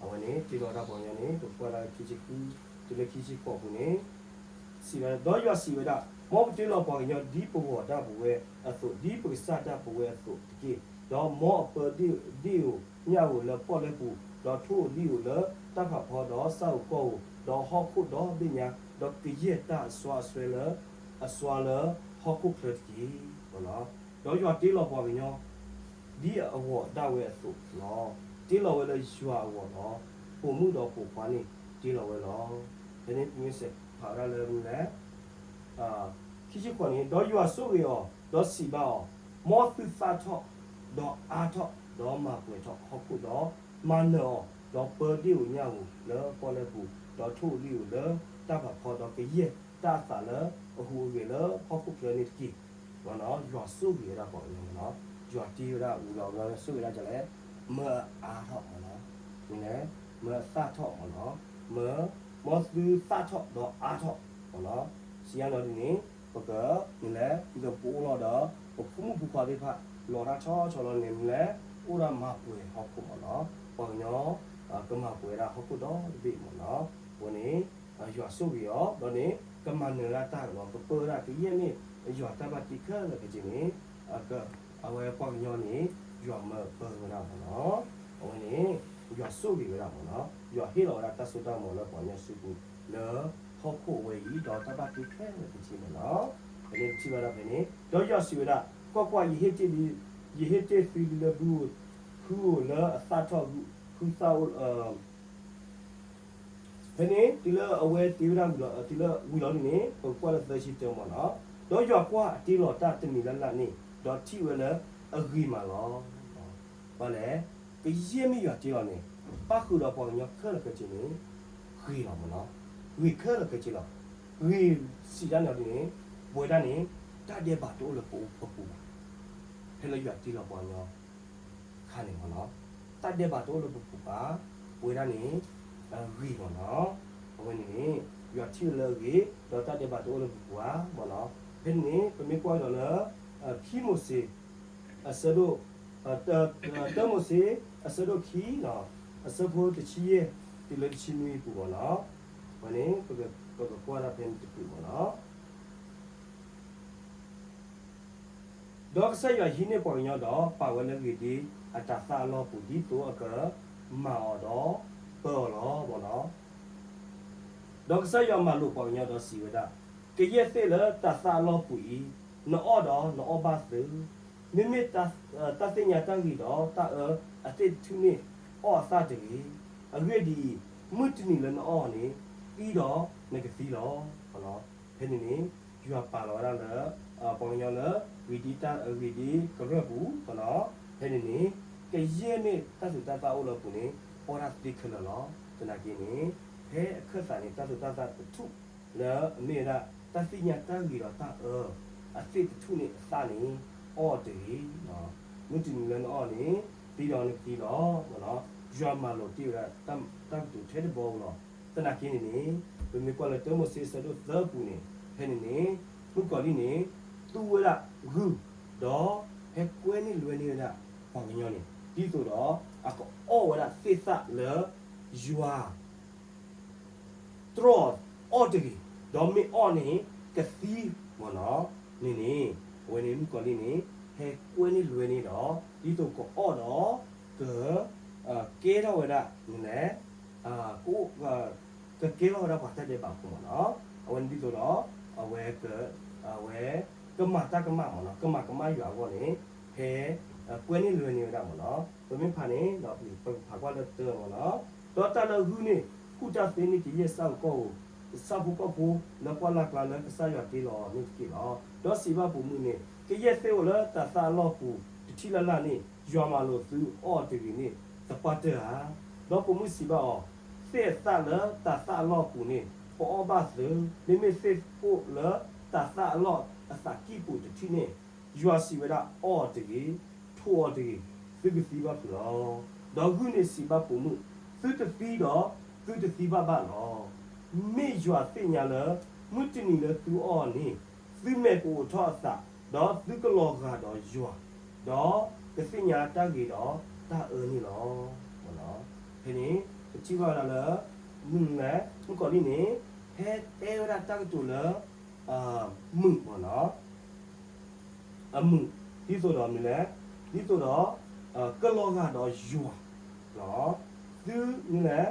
အဝဲန့ၣ် တ့လီၤဝဲဒၣ်ပှၤကညီန့ၣ် ပကွၢ်ဒၣ်ခံဆံဃု တုၤလၢခံဆံဃိးအပူၤန့ၣ် စံးဝဲဒၣ်, ဒီးယွၤစံးဝဲဒၣ်, မ်ပတ့လီၤပှၤကညီဒ်ပဂီၤဒၣ်ပဝဲအသိး, ဒ်ပကစၢ်ဒၣ်ပဝဲအသိးတက့ၢ်. ဒီးမ်အပၢဒ့ၣ်ဧိၤညၣ်ဧိၤလၢပီၣ်လဲၣ်ပူၤ, ဒီးထိၣ်ဧိၤလံၣ်ဧိၤလၢတၢ်ဖးဖီ, ဒီးစၢ်ဧိၤကီၢ်ဧိၤ, ဒီးဟီၣ်ခိၣ်ဒီဘ့ၣ်ညါ, ဒီးကယဲၢ်တၢ်အစွါအစွဲလၢ အစွါလၢဟီၣ်ခိၣ်ချၢတက့ၢ်. ဒီးယွၤတ့လီၤပှၤကညီ ဒ်အဂီၤဒၣ်ဝဲအသိးလီၤ. တ့လီၤဝဲလၢယွၤအဂီၢ်လီၤ. ပိာ်မုၣ်ဒီးပိာ်ခွါန့ၣ်တ့လီၤဝဲလီၤ. ဖဲန့ၣ်ပမ့ၢ်စဲးဖးဝဲဒၣ်လၢမနုၤလဲၣ်, ခံဆံဃိးန့ၣ်, ဒီးယွၤဆိၣ်ဂ့ၤအီၤ, ဒီးစံးဘၣ်အီၤ, မ်သုသၣ်ထီၣ်, ဒီးအါထီၣ်, ဒီးမၤပှဲၤထီၣ်ဟီၣ်ခိၣ်, ဒီးမၤနၢၤအီၤ, ဒီးပၢဒ့ၣ်ဧိၤညၣ်ဧိၤလၢပီၣ်လဲၣ်ပူၤ, ဒီးထိၣ်ဧိၤလံၣ်ဧိၤလၢတၢ်ဖးဖီ, ဒီးကယဲၢ်တၢ်အသးလၢအဟူးအဂဲၤလၢဟီၣ်ခိၣ်ချၢန့ၣ်တက့ၢ်. ယွၤဆိၣ်ဂ့ၤဝဲဒၣ်ပှၤကညီမ့ၢ်နီၤ. ယွၤတ့ဝဲဒၣ်အူလီၤဝဲဆိၣ်ဂ့ၤဒၣ်ဒ်လဲၣ်, မၢအါထီၣ်မ့ၢ်နီၤ, မ့ၢ်လဲၣ်, မၢအသၣ်ထီၣ်မ့ၢ်နီၤ, မၢ, မ်သုသၣ်ထီၣ်ဒီးအါထီၣ်မ့ၢ်နီၤ. စံးယါနီၤဒ်န့ၣ် ပက, မ့ၢ်လဲၣ်, ဒ်သိးပကအိၣ်လီၤဒီး ပဖိမုၣ်ဖိခွါသ့ၣ်တဖၣ် လီၤတၢ်ဆီဆီလီၤန့ၣ် မ့ၢ်လဲၣ်, အိၣ်ဒၣ်မၤပှဲၤဟီၣ်ခိၣ်မ့ၢ်နီၤ. ပှၤကညီ ကမၤပှဲၤဝဲဒၣ်ဟီၣ်ခိၣ်ဒီတဘ့ၣ်မ့ၢ်နီၤ. အဝဲန့ၣ် ယွၤဆိၣ်ဂ့ၤအီၤ, ဒီးန့ၣ် ကမၤနၢၤဝဲဒၣ်တၢ်ကလီၤ, ကပၢဝဲဒၣ်ကယဲၢ်မ့ၢ်ယွၤတၢ်ဘၣ်တ့ခဲလၢာ်ခဲဆ့န့ၣ်, အဝဲပှၤကညီန့ၣ် ယွၤမၢပၢဝဲဒၣ်မ့ၢ်နီၤ. အဝဲန့ၣ် ယွၤဆိၣ်ဂ့ၤဝဲဒၣ်မ့ၢ်နီၤ, ယွၤဟ့ၣ်လီၤဝဲဒၣ်တၢ်စိတၢ်ကမီၤလၢပှၤကညီစုပူၤ လၢဟီၣ်ခိၣ်အဝဲအံၤ ဒီးတၢ်ဘၣ်တ့ခဲလၢာ်ခဲဆ့မ့ၢ်နီၤ. ဖဲန့ၣ်ပထံၣ်ဘၣ်ဒၣ်ဖဲန့ၣ်, ဒီးယွၤစံးဝဲဒၣ်, ကွၢ်ကွၢ်, ယဟ့ၣ်တ့ၢ်သုလၢဘုဧိၤ, ဖုဧိၤလၢအသၣ်ထီၣ်, ဖုသၣ်အိၣ် ဖဲန့ၣ် တုၤလၢအဝဲတ့ဝဲဒၣ်ဝံၤလီၤ, တုၤလၢဝံၤလီၤဒ်န့ၣ် ပကကွၢ်လၢသၢဆံတၢမ့ၢ်နီၤ. ဒီးယွၤကွၢ်အတ့လီၤတၢ်တမံၤလၢ်လၢ်န့ၣ်, ဒီးထံၣ်ဝဲလၢအဂ့ၤမးလီၤ. ဘၣ်လဲၣ်, ကယဲၢ်မ့ၢ်ယွၤတ့လီၤန့ၣ်, ပၣ်ဃုာ်ဒီးပှၤကညီခဲလၢာ်ခဲဆ့န့ၣ် ဂ့ၤလီၤမ့ၢ်နီၤ, ဂ့ၤခဲလၢာ်ခဲဆ့လီၤ. ဂ့ၤစံးတၢ်န့ၣ်ဒ်န့ၣ်, ပဝဲဒၣ်န့ၣ် တၢ်ဒဲးဘးတအိၣ်လၢပပူၤဘၣ်. ဖဲလၢယွၤတ့လီၤပှၤကညီ ခါန့ၣ်မ့ၢ်နီၤ, တၢ်ဒဲးဘးတအိၣ်လၢပပူၤဘၣ်, ပဝဲဒၣ်န့ၣ် ဂ့ၤမ့ၢ်နီၤ. အဝဲန့ၣ်န့ၣ် ယွၤထံၣ်လၢအဂ့ၤ, ဒီးတၢ်ဒဲးဘးတအိၣ်လၢပပူၤဘၣ်မ့ၢ်နီၤ. ဖဲန့ၣ်န့ၣ် ပမ့ၢ်ကွၢ်ကဒီးလၢ ခံမိၤၡ့ အဆၢဒိၣ် တၢမိၤၡ့ အဆၢဒိၣ်ခံ အဆၢဖိတဆံယဲၢ် တုၤလၢတဆံနွံအပူၤမ့ၢ်နီၤ. အဝဲန့ၣ် ပကကွၢ်ဒၣ်ဖဲန့ၣ်တဖုမ့ၢ်နီၤ. ဒီးကစၢ်ယွၤဟံးန့ၢ်ပှၤကညီဒီး ပာ်ဝဲလၢဂ့ၤဒ့အတၤသၣ်အလီၢ်ပူၤ ဒ်သိးအကမၤအီၤဒီးပၢအီၤလီၤမ့ၢ်နီၤ. ဒီးကစၢ်ယွၤမၤလိာ်ပှၤကညီဒီးစံးဝဲဒၣ်, ကယဲၢ်သ့ၣ်လၢတၤသၣ်အလီၢ်ပူၤအံၤ, နအီၣ်ဒီးနအီၣ်ဘၣ်သု, ပ မ့မ့ၢ်တၢ်သ့ၣ်ညါတၢ်ဂ့ၤဒီးတၢ်အၢအသ့ၣ်တထူၣ်န့ၣ် အီၣ်အသၣ်တဂ့ၤ. အဂ့ၢ်ဒ်အံၤ, မုၢ်တနံၤလၢနအီၣ်န့ၣ် သံဒီးနကသံလီၤ. ဖဲန့ၣ်န့ၣ် ယွၤပာ်လီၤဝဲဒၣ်လၢ ပှၤကညီလၢ ဂ့ၤဒ်တၢ်ဂ့ၤဒ်ကရၢၢ်ပူၤ, ဖဲန့ၣ်န့ၣ် ကယဲၢ်မ့ၢ်တၢ်သူၣ်တၢ်သၣ်အိၣ်လၢအပူၤန့ၣ် အီၣ်တၢ်သ့ခဲလၢာ်လီၤ. သနာ်က့န့ၣ် ဖဲအခၢၣ်သးန့ၣ် တၢ်သူၣ်တၢ်သၣ်တထူၣ် လၢအမ့ၢ်ဝဲဒၣ် တၢ်သ့ၣ်ညါတၢ်ဂ့ၤဒီးတၢ်အၢ အသ့ၣ်တထူၣ်န့ၣ်အသၣ်န့ၣ် အီၣ်တဂ့ၤ. မုၢ်တနံၤလၢနအီၣ်န့ၣ် သံဒီးနကသံလီၤ. ယွၤမၤလိာ်တ့ၢ်ဝဲဒၣ် တၢ်ကတိၤထဲတဘီဧိၤလီၤ. သနာ်က့န့ၣ်န့ၣ် ပမ့ၢ်ကွၢ်လၢ တၢမိၤၡ့ အဆၢဒိၣ်သၢပူၤန့ၣ် ဖဲန့ၣ်န့ၣ် မုၣ်ကီၤလံၢ်န့ၣ် သူဝဲဒၣ်ဂုၢ် ဒီးဟဲကွဲန့ၢ်လွဲန့ၢ်ဝဲဒၣ် ပှၤကညီန့ၣ် ဒ်သိးဒီး အကအီၣ်ဝဲဒၣ်သ့ၣ်သၣ်လၢ ယွၤ တြီအီၣ်တဂ့ၤ, ဒီးမ့ၢ်အီၣ်န့ၣ် ကသံမ့ၢ်နီၤ. န့ၣ်န့ၣ် အဝဲန့ၣ်မုၣ်ကီၤလံၢ်န့ၣ် ဟဲကွဲန့ၢ်လွဲန့ၢ်ဒီး ဒ်သိးကအီၣ်ဒီး က ကဲထီၣ်ဝဲဒၣ်န့ၣ်လဲၣ်, က ကကဲထီၣ်ဝဲဒၣ်ပှၤတၢ်ဒဲးဘးဖိမ့ၢ်နီၤ. အဝဲန့ၣ်ဒ်သိးဒီး အဝဲ အဝဲ ကမၤတၢ်ကမၣ်မ့ၢ်နီၤ, ကမၤကမၣ်ယွၤအဂီၢ်န့ၣ် ဟဲ ကွဲန့ၢ်လွဲန့ၢ်ဝဲဒၣ်မ့ၢ်နီၤ. ပမ့ၢ်ဖးန့ၣ် ပကဖးကွၢ်လၢတၢမ့ၢ်နီၤ. ဒီးတၢ်လၢဂုၢ်န့ၣ် ကူၣ်တၢ်သ့န့ၢ်ကယဲၢ်ဆၣ်ဖိကီၢ်ဖိ, ဆၣ်ဖိကီၢ်ဖိလၢကွၢ်လၢ်ကျါလၢကစၢ်ယွၤတ့လီၤန့ၣ်တက့ၢ်လီၤ. ဒီးစံးဘၣ်ပိာ်မုၣ်န့ၣ်, ကယဲၢ်သ့ၣ်အိၣ်လၢတၤသၣ်အလီၢ်ပူၤ တထံၣ်လၢ်လၢ်န့ၣ် ယွၤမၤလိာ်သုအီၣ်တဂ့ၤန့ၣ် သပှၢ်တၢၢ်ဧါ. ဒီးပိာ်မုၣ်စံးဘၣ်အီၤ, သ့ၣ်အသၣ်လၢတၤသၣ်အလီၢ်ပူၤန့ၣ် ပအီၣ်ဘၣ်သၢ, မ့မ့ၢ်သ့ၣ်အိၣ်လၢတၤသၣ်အလီၢ်အသးကံၢ်ပူၤတထံၣ်န့ၣ် ယွၤစံးဝဲဒၣ် အီၣ်အီၤတဂ့ၤ, ထိၣ်အီၤတဂ့ၤ, သုကသံဘၣ်ဖုးလီၤ. ဒီးဂုၢ်န့ၣ်စံးဘၣ်ပိာ်မုၣ်, သုတသံဒီးသုတသံဘၣ်ဘၣ်လီၤ. မ့ၢ်ယွၤသ့ၣ်ညါလၢ မုၢ်တနံၤလၢသုအီၣ်အီၤန့ၣ် သုမဲာ်ကအိးထီၣ်အသး, ဒီးသုကလီၤဂာ်ဒီးယွၤ, ဒီးကသ့ၣ်ညါတၢ်ဂ့ၤဒီးတၢ်အၢန့ၣ်လီၤ. ဖဲန့ၣ် ပထံၣ်ဘၣ်ဝဲဒၣ်လၢ မုၢ်လဲၣ် မုၣ်ကီၤလံၢ်န့ၣ် ဟဲတဲဝဲဒၣ်တၢ်ကတိၤလၢ မုာ်မ့ၢ်နီၤ အမုာ်, ဒ်သိးဒီးမနုၤလဲၣ်, ဒ်သိးဒီး ကလီၤဂာ်ဒီးယွၤ, သုမနုၤလဲၣ်,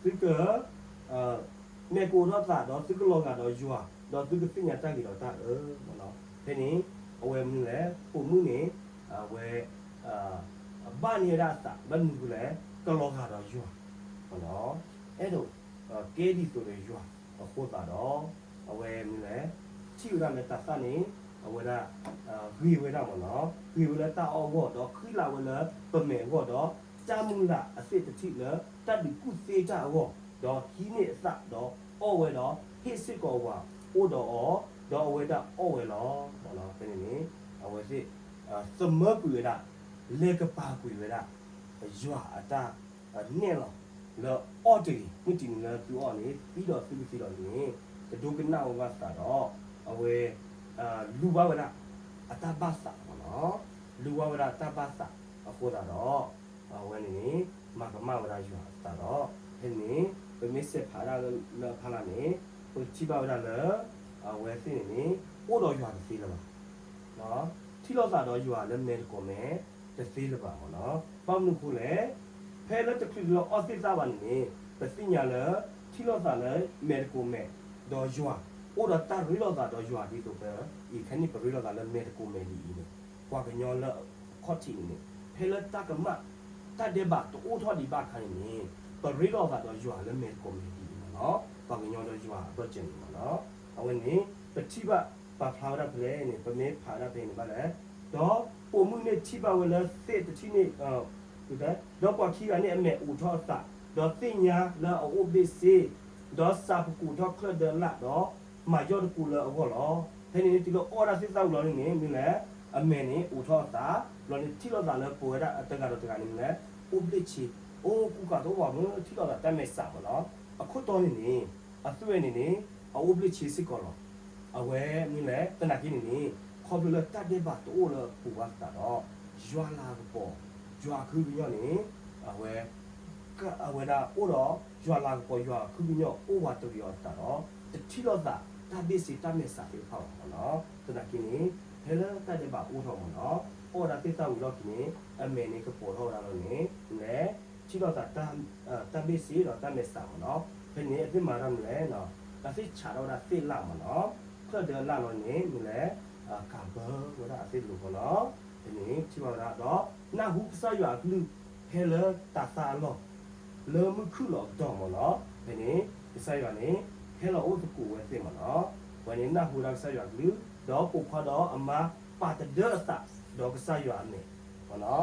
သုက မဲာ်ကအိးထီၣ်သး ဒီးသုကလီၤဂာ်ဒီးယွၤ, ဒီးသုကသ့ၣ်ညါတၢ်ဂ့ၤဒီးတၢ်အၢ, ဖဲန့ၣ် အဝဲမနုၤလဲၣ်, ပိာ်မုၣ်န့ၣ် အဝဲ ဘၣ်န့ၢ်ဝဲဒၣ်အသး ဘၣ်မနုၤဃိလဲၣ်, ကလီၤဂာ်ဒီးယွၤ အဲၣ်ဒိး ကဲဒ်သိးဒီးယွၤအဃိသတးဒီး အဝဲမနုၤလဲၣ်, ထံၣ်ဝဲဒၣ်လၢတၤသၣ်န့ၣ် အဝဲဒၣ် ဂ့ၤဝဲဒၣ်မ့ၢ်နီၤ, ဂ့ၤဝဲလၢတၢ်အီၣ်အဂီၢ် ဒီးဃံလၤဝဲလၢပမဲာ်အဂီၢ်ဒီး တၢ်မုၢ်လၢ်အသ့ၣ်တထံၣ်လၢတၢ်ဒုးကူၣ်သ့တၢ်အဂီၢ်, ဒီးဟံးန့ၢ်အသၣ်ဒီးအီၣ်ဝဲဒီး ဟ့ၣ်စ့ၢ်ကီးဝၤအိၣ်ဒီးအီၤ, ဒီးအဝဲဒၣ်အီၣ်ဝဲလီၤ. ဖဲန့ၣ်န့ၣ် အဝဲသ့ၣ် သမၢကွံာ်ဝဲဒၣ် လဲၤကပၤကွံာ်ဝဲဒၣ် ယွၤအတၢ်နဲၣ်လီၤ လၢအီၣ်တဂ့ၤ, မုၢ်တနံၤလၢသုအီၣ်န့ၣ် သံဒီးသုကသံလီၤန့ၣ် တဒိကနၣ်ဝဲဘၣ်သးဒီး အဝဲ လူၤဘၣ်ဝဲဒၣ် အတၢ်ဘၣ်သးမ့ၢ်နီၤ, လူၤဘၣ်ဝဲဒၣ်တၢ်ဘၣ်သးအဃိသတးဒီး အဝဲန့ၣ်န့ၣ် မၤကမၣ်ဝဲဒၣ်ယွၤအသးဒီး ဖဲန့ၣ် ပမ့ၢ်စဲးဖးဒၣ်လၢအဖီလာ်န့ၣ် ပကထံၣ်ဘၣ်ဝဲဒၣ်လၢ အဝဲသ့ၣ်န့ၣ်န့ၣ် အိၣ်ဒီးယွၤတသ့လၢၤဘၣ် ထံၣ်လိာ်သးဒီးယွၤလၢမဲာ်တကိးမဲာ် တသ့လၢၤဘၣ်မ့ၢ်နီၤ. ဘၣ်မနုၤအဃိလဲၣ်, ဖဲလၢတချုးလၢအီၣ်သ့ၣ်သၣ်ဘၣ်န့ၣ်န့ၣ် ပသ့ၣ်ညါလၢ ထံၣ်လိာ်သးလၢမဲာ်တကိးမဲာ် ဒီးယွၤ အိၣ်ဒီးတၢ်ရ့လိာ်သးဒီးယွၤဒ်သိးပ အံၤခဲန့ၣ် ပရ့လိာ်သးလၢမဲာ်တကိးမဲာ်ဒ်အံၤန့ၣ် ပှၤကညီလၢအခီၣ်ထံးန့ၣ်န့ၣ် ဖဲလၢတၢ်ကမၣ် တၢ်ဒဲးဘးတအိၣ်ထီၣ်ဒံးဘၣ်အခါန့ၣ်န့ၣ် ပရ့လိာ်သးဒီးယွၤလၢမဲာ်တကိးမဲာ်ဒ်အံၤမ့ၢ်နီၤ. ပှၤကညီဒီးယွၤအဘၢၣ်စၢၤန့ၣ်မ့ၢ်နီၤ. အဝဲန့ၣ် ပထံၣ်ဘၣ်ပာ်ဖျါဝဲဒၣ်ဖဲလဲၣ်န့ၣ် ပမ့ၢ်ဖးဝဲဒၣ်ဖဲန့ၣ်ဘၣ်လဲၣ်, ဒီးပိာ်မုၣ်န့ၣ်ထံၣ်ဘၣ်ဝဲလၢသ့ၣ်တထံၣ်န့ၣ် ဒီးပှၤခံဂၤန့ၣ်အမဲာ်အိးထီၣ်အသး, ဒီးသ့ၣ်ညါလၢအအိၣ်ဘ့ၣ်ဆ့, ဒီးစးပကိးထီၣ်ချၢၣ်ဒၢလၣ်ဒီး မၤယီၢ်တကိးလၢအဂီၢ်လီၤ. ဖဲန့ၣ်န့ၣ် တုၤလၢအီၣ်ဝဲဒၣ်သ့ၣ်သၣ်ဝံၤလီၤန့ၣ်န့ၣ် မနုၤလဲၣ်, အမဲာ်န့ၣ်အိးထီၣ်အသး, ဘျီန့ၣ်ထံၣ်လိာ်သးလၢပဝဲဒၣ်တဂၤဒီးတဂၤန့ၣ်မနုၤလဲၣ်, အိၣ်ဘ့ၣ်ဆ့, အိၣ် ကူကၤတအိၣ်ဘၣ်မ့ၢ် ထံၣ်လိာ်သးတၢ်မဲာ်ဆှးမ့ၢ်နီၤ. အခိၣ်တီန့ၣ်န့ၣ် အသွဲၣ်န့ၣ်န့ၣ် အအိၣ်ဘ့ၣ်ဆ့စ့ၢ်ကီးလီၤ. အဝဲမနုၤလဲၣ်, သနာ်က့န့ၣ်န့ၣ် ခီဖျိလၢတၢ်ဒဲးဘးတအိၣ်လၢအပူၤဘၣ်သတးဒီး ယွၤလၤကပီၤ ယွၤအခုကညီၢ်န့ၣ် အဝဲ အဝဲဒၣ်အိၣ်ဒီး ယွၤလၤကပီၤ ယွၤအခုကညီၢ်အိၣ်ဝးတရံးအီၤသတးဒီး တထံၣ်လိာ်သးတၢ်ဘ့ၣ်ဆ့တၢ်မဲာ်ဆှးသ့ၣ်တဖၣ်ဘၣ်မ့ၢ်နီၤ. သနာ်က့န့ၣ် ဖဲလၢတၢ်ဒဲးဘးအိၣ်ထီၣ်မ့ၢ်နီၤ အီၣ်ဝဲဒၣ်သ့ၣ်သၣ်ဝံၤလီၢ်ခံန့ၣ် အမဲာ်န့ၣ်ကပီၤထီၣ်ဝဲဒၣ်လီၤန့ၣ် လဲၤ ထံၣ်လိာ်သး တၢ်ဘ့ၣ်ဆ့ဒီးတၢ်မဲာ်ဆှးမ့ၢ်နီၤ. ဖဲန့ၣ်အသ့ၣ်မၤတၢ်မနုၤလဲၣ်, အသ့ၣ်ဆးထီၣ်ဝဲဒၣ်သ့ၣ်လၣ်မ့ၢ်နီၤ. ချၢၣ်ဒၢလၣ်လီၤန့ၣ် မနုၤလဲၣ်, ကၤဘၢဝဲဒၣ်အသ့ၣ်လိၤမ့ၢ်နီၤ. ဖဲန့ၣ်ထံၣ်ဘၣ်ဝဲဒၣ်ဒီး နၢ်ဟူကစၢ်ယွၤအကလုၢ်ဖဲလၢတၤသၣ်အလီၢ် လၢမုၢ်ခုၣ်လီၤကတီၢ်မ့ၢ်နီၤ. ဖဲန့ၣ် ကစၢ်ယွၤန့ၣ် ဟဲလီၤအိၣ်သကိးဝဲသ့ၣ်မ့ၢ်နီၤ. ဝဲန့ၣ်နၢ်ဟူဝဲဒၣ်ကစၢ်ယွၤအကလုၢ် ဒီးပိာ်ခွါဒီးအမါပာ်တဒၢအသး ဒီးကစၢ်ယွၤအမဲာ်မ့ၢ်နီၤ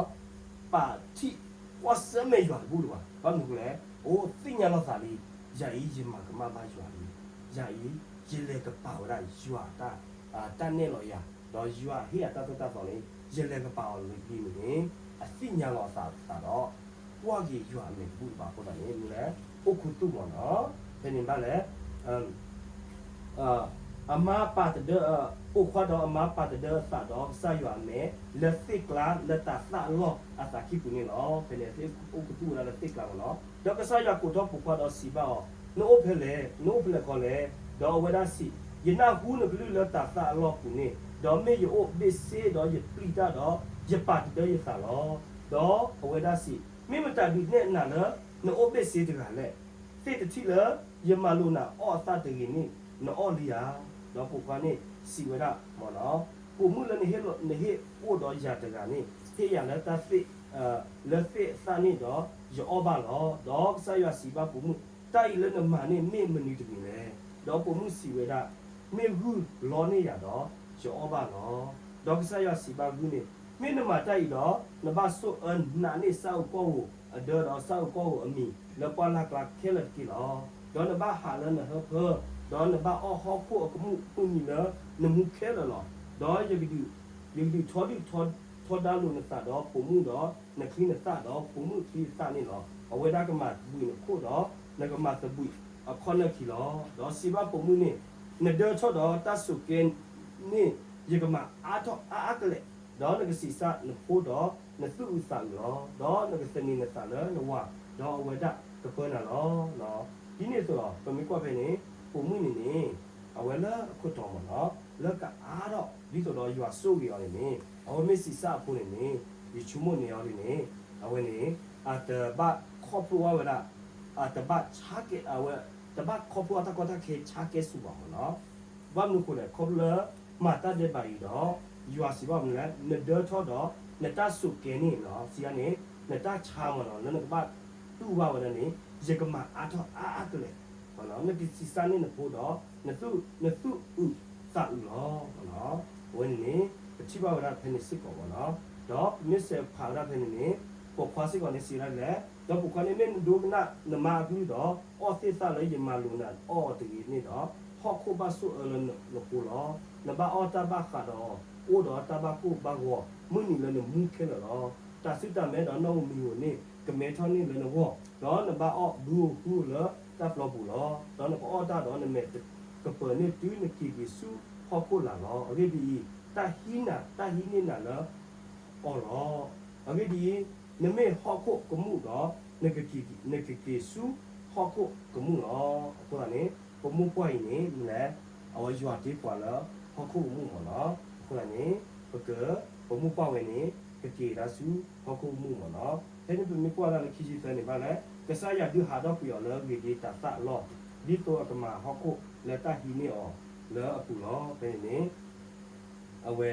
ပာ်ထံၣ်ကွၢ်ဆၢၣ်မဲာ်ယွၤတဘူၣ်လၢၤဘၣ်. ဘၣ်မနုၤအဃိလဲၣ်, အိၣ်သ့ၣ်ညါလီၤသးလံ, ယၤအံၤယမၤကမၣ်ဘၣ်ယွၤလံ. ယၤအံၤ ယလဲၤကပာ်ဝဲဒၣ်ယွၤအတၢ် တၢ်နဲၣ်လီၤယၤ, ဒီးယွၤဟ့ၣ်ယၤတၢ်သိၣ်တၢ်သီန့ၣ် ယလဲၤကပာ်အီၤလံန့ၣ် အသ့ၣ်ညါလီၤအသးဒီး ကွၢ်က့ၤယွၤအမဲာ်တဘူၣ်လၢၤဘၣ်အဃိသတးန့ၣ် မနုၤလဲၣ်, အိၣ်ခူသူၣ်မ့ၢ်နီၤ. ဖဲန့ၣ်ဘၣ်လဲၣ် အမါပာ်တဒၢ, ပိာ်ခွါဒီးအမါပာ်တဒၢအသးဒီးကစၢ်ယွၤအမဲာ် လၢသ့ၣ်ကျါလၢတၤသၣ်အလီၢ်အသးကံၢ်ပူၤန့ၣ်လီၤ. ဖဲန့ၣ်အိၣ်ခူသူၣ်ဝဲဒၣ်လၢသ့ၣ်ကျါမ့ၢ်နီၤ. ဒီးကစၢ်ယွၤကိးထီၣ်ပိာ်ခွါဒီးစံးဘၣ်အီၤ, နအိၣ်ဖဲလဲၣ်, နအိၣ်ဖဲလဲၣ်ခီလဲၣ်. ဒီးအဝဲဒၣ်စံး, ယနၢ်ဟူနကလုၢ်လၢတၤသၣ်အလီၢ်ပူၤန့ၣ်, ဒီးမ့ၢ်ယအိၣ်ဘ့ၣ်ဆ့ဒီးယပျံၤတၢ်ဒီး ယပာ်တဒၢယသးလီၤ. ဒီးအဝဲဒၣ်စံး, မ့ၢ်မတၤဒုးနဲၣ်နၤလၢ နအိၣ်ဘ့ၣ်ဆ့တဂၤလဲၣ်. သ့ၣ်တထံၣ်လၢယမၤလိာ်နၤအီၣ်အသၣ်တဂ့ၤန့ၣ် နအီၣ်လံဧါ. ဒီးပိာ်ခွါန့ၣ်စံးဝဲဒၣ်မ့ၢ်နီၤ, ပိာ်မုၣ်လၢနဟ့ၣ်အိၣ်ဒီးယၤတဂၤန့ၣ် ဟ့ၣ်ယၤလၢတၢ်သ့ၣ်, လၢသ့ၣ်အသၣ်န့ၣ်ဒီး ယအီၣ်ဘၣ်လီၤ. ဒီးကစၢ်ယွၤစံးဘၣ်ပိာ်မုၣ်, တၢ်အံၤလၢနမၤန့ၣ်မ့ၢ်မနုၤတမံၤလဲၣ်. ဒီးပိာ်မုၣ်စံးဝဲဒၣ်, မ့ၢ်ဂုၢ်လီန့ၢ်ယၤဒီး ယအီၣ်ဘၣ်လီၤ. ဒီးကစၢ်ယွၤစံးဘၣ်ဂုၢ်န့ၣ်, မ့ၢ်နမၤတၢ်အံၤဒီး နဘၣ်ဆိၣ်အၢနးန့ၢ်စၢ်အူကီၢ်ဧိၤအဒၢဒီးစၢ်အူကီၢ်ဧိၤအမံၤ လၢပှၢ်လၢ်ကျါခဲလၢာ်တက့ၢ်လီၤ. ဒီးနဘၣ်ဟးလၢနဟၢဖၢ, ဒီးနဘၣ်အီၣ်ဟီၣ်ခိၣ်အကမူၣ်မုၢ်နံၤလၢနမူခဲလၢာ်လီၤ. ဒီးယကဒုးထီဒုၣ်ထီဒါလိာ်နသးဒီးပိာ်မုၣ်ဒီး နချံနသၣ်ဒီးပိာ်မုၣ်အချံအသၣ်န့ၣ်လီၤ. အဝဲဒၣ်ကမၤဘှံးနခိၣ်ဒီး နကမၤသဘှံးအခီၣ်နၢၣ်ခံလီၤ. ဒီးစံးဘၣ်ပိာ်မုၣ်န့ၣ်, နဒၢထီၣ်ဒီးတၢ်စိာ်ကဲန့ၣ် ယကမၤအါထီၣ်အါအါကလဲာ်, ဒီးနကဆံးစၢ်နဖိဒီးနသူၣ်အုးသးအုးလီၤ. ဒီးနကသန့ၤနသးလၢနဝၤ, ဒီးအဝဲဒၣ်ကပၢနၤလီၤ. ဒ်န့ၣ်အသိးလီၤ. ပမ့ၢ်ကွၢ်ဖဲန့ၣ် ပိာ်မုၣ်န့ၣ်န့ၣ် အဝဲလၢအခိၣ်တီမ့ၢ်နီၤ လၢကအါထီၣ်ဒ်သိးဒီးယွၤဆိၣ်ဂ့ၤအီၤန့ၣ်န့ၣ် အဝဲမ့ၢ်ဆံးစၢ်အဖိန့ၣ်န့ၣ် ယဆိကမိၣ်န့ၢ်အီၤဒ်န့ၣ် အဝဲန့ၣ် အတဘၣ်ခီဖျိအဝဲဒၣ် အတဘၣ်ဆါကဲ အဝဲ တဘၣ်ခီဖျိအတၢ်ကီတၢ်ခဲဆါကဲဆူၣ်ဘၣ်မ့ၢ်နီၤ. ဘၣ်မနုၤအဃိလဲၣ် ခီဖျိလၢမၤတၢ်ဒဲးဘးအံၤဒီး ယွၤစံးဘၣ်မနုၤလဲၣ် နဒၢထီၣ်ဒီး နတၢ်စိာ်ကဲန့ၣ်နီၤ စံးဒ်န့ၣ် နတၢ်ဆါမ့ၢ်နီၤ လၢနကဘၣ်တူၢ်ဘၣ်ဝဲဒၣ်န့ၣ် ယကမၤအါထီၣ်အါအါကလဲာ် နကဆံးစၢ်န့ၢ်နဖိဒီး နသူၣ်အုးသးအုးလီၤ. အဝဲန့ၣ်န့ၣ် ပထံၣ်ဘၣ်ဝဲဒၣ်ဖဲန့ၣ်စ့ၢ်ကီးမ့ၢ်နီၤ. ဒီးပမ့ၢ်စဲးဖးဝဲဒၣ်ဖဲန့ၣ်န့ၣ် ပိာ်ခွါစ့ၢ်ကီးန့ၣ်စံးဝဲဒၣ်ဒ်လဲၣ်, ဒီးပိာ်ခွါန့ၣ် မ့ၢ်နဒိကနၣ်နမါအကလုၢ်ဒီး အီၣ်သ့ၣ်သၣ်လၢယမၤလိာ်နၤအီၣ်အီၤတဂ့ၤန့ၣ်ဒီး ဟီၣ်ခိၣ်ဘၣ်ဆိၣ်အၢလၢနဃိလီၤ. နဘၣ်အီၣ်တၢ်ဘၣ်ဃးဒီးအီၤ အိၣ်ဒီးတၢ်ဘၣ်ကိၢ်ဘၣ်ဂီၤ မုၢ်နံၤလၢနမူခဲလၢာ်လီၤ. တၢ်စုတၢ်မဲဒီးနီၣ်ဧိၤမံၤဧိၤန့ၣ် ကမဲထီၣ်န့ၢ်လၢနဂီၢ်, ဒီးနဘၣ်အီၣ်ဘုဧိၤဟုဧိၤလၢတၢ်ပျီပူၤလီၤ. ဒီးနကအီၣ်တၢ်ဒီးနမဲာ်ကပၢၤန့ၢ်တုၤနက့ၤက့ၤဆူဟီၣ်ခိၣ်လာ်လီၤ. အဂ့ၢ်ဒ်အံၤ, တၢ်ဟံးနၤ တၢ်ဟံးန့ၢ်နၤလၢအီၤလီၤ. အဂ့ၢ်ဒ်အံၤ, နမ့ၢ်ဟီၣ်ခိၣ်ကမူၣ်ဒီး နကက့ၤဆူဟီၣ်ခိၣ်ကမူၣ်လီၤ. အဃိသတးန့ၣ် ပမိၢ်ပှၢ်အံၤန့ၣ် မနုၤလဲၣ်, အဝဲယွၤတ့ပှၤလၢဟီၣ်ခိၣ်ကမူၣ်မ့ၢ်နီၤ. အဃိသတးန့ၣ် ပက ပမိၢ်ပှၢ်ဝဲန့ၣ် ကက့ၤဒၣ်ဆူဟီၣ်ခိၣ်ကမူၣ်မ့ၢ်နီၤ. ဖဲန့ၣ်ပမ့ၢ်ကွၢ်ဒၣ်လၢခံဆံသၢန့ၣ်ဘၣ်လဲၣ်, ကစၢ်ယွၤဒုးဟးထီၣ်ကွံာ်အီၤလၢဂ့ၤဒ့တၤသၣ်အလီၢ်, ဒ်သိးအကမၤဟီၣ်ခိၣ်လၢတၢ်ဟံးန့ၢ်အီၤလၢအပူၤလီၤ. ဖဲန့ၣ်န့ၣ် အဝဲ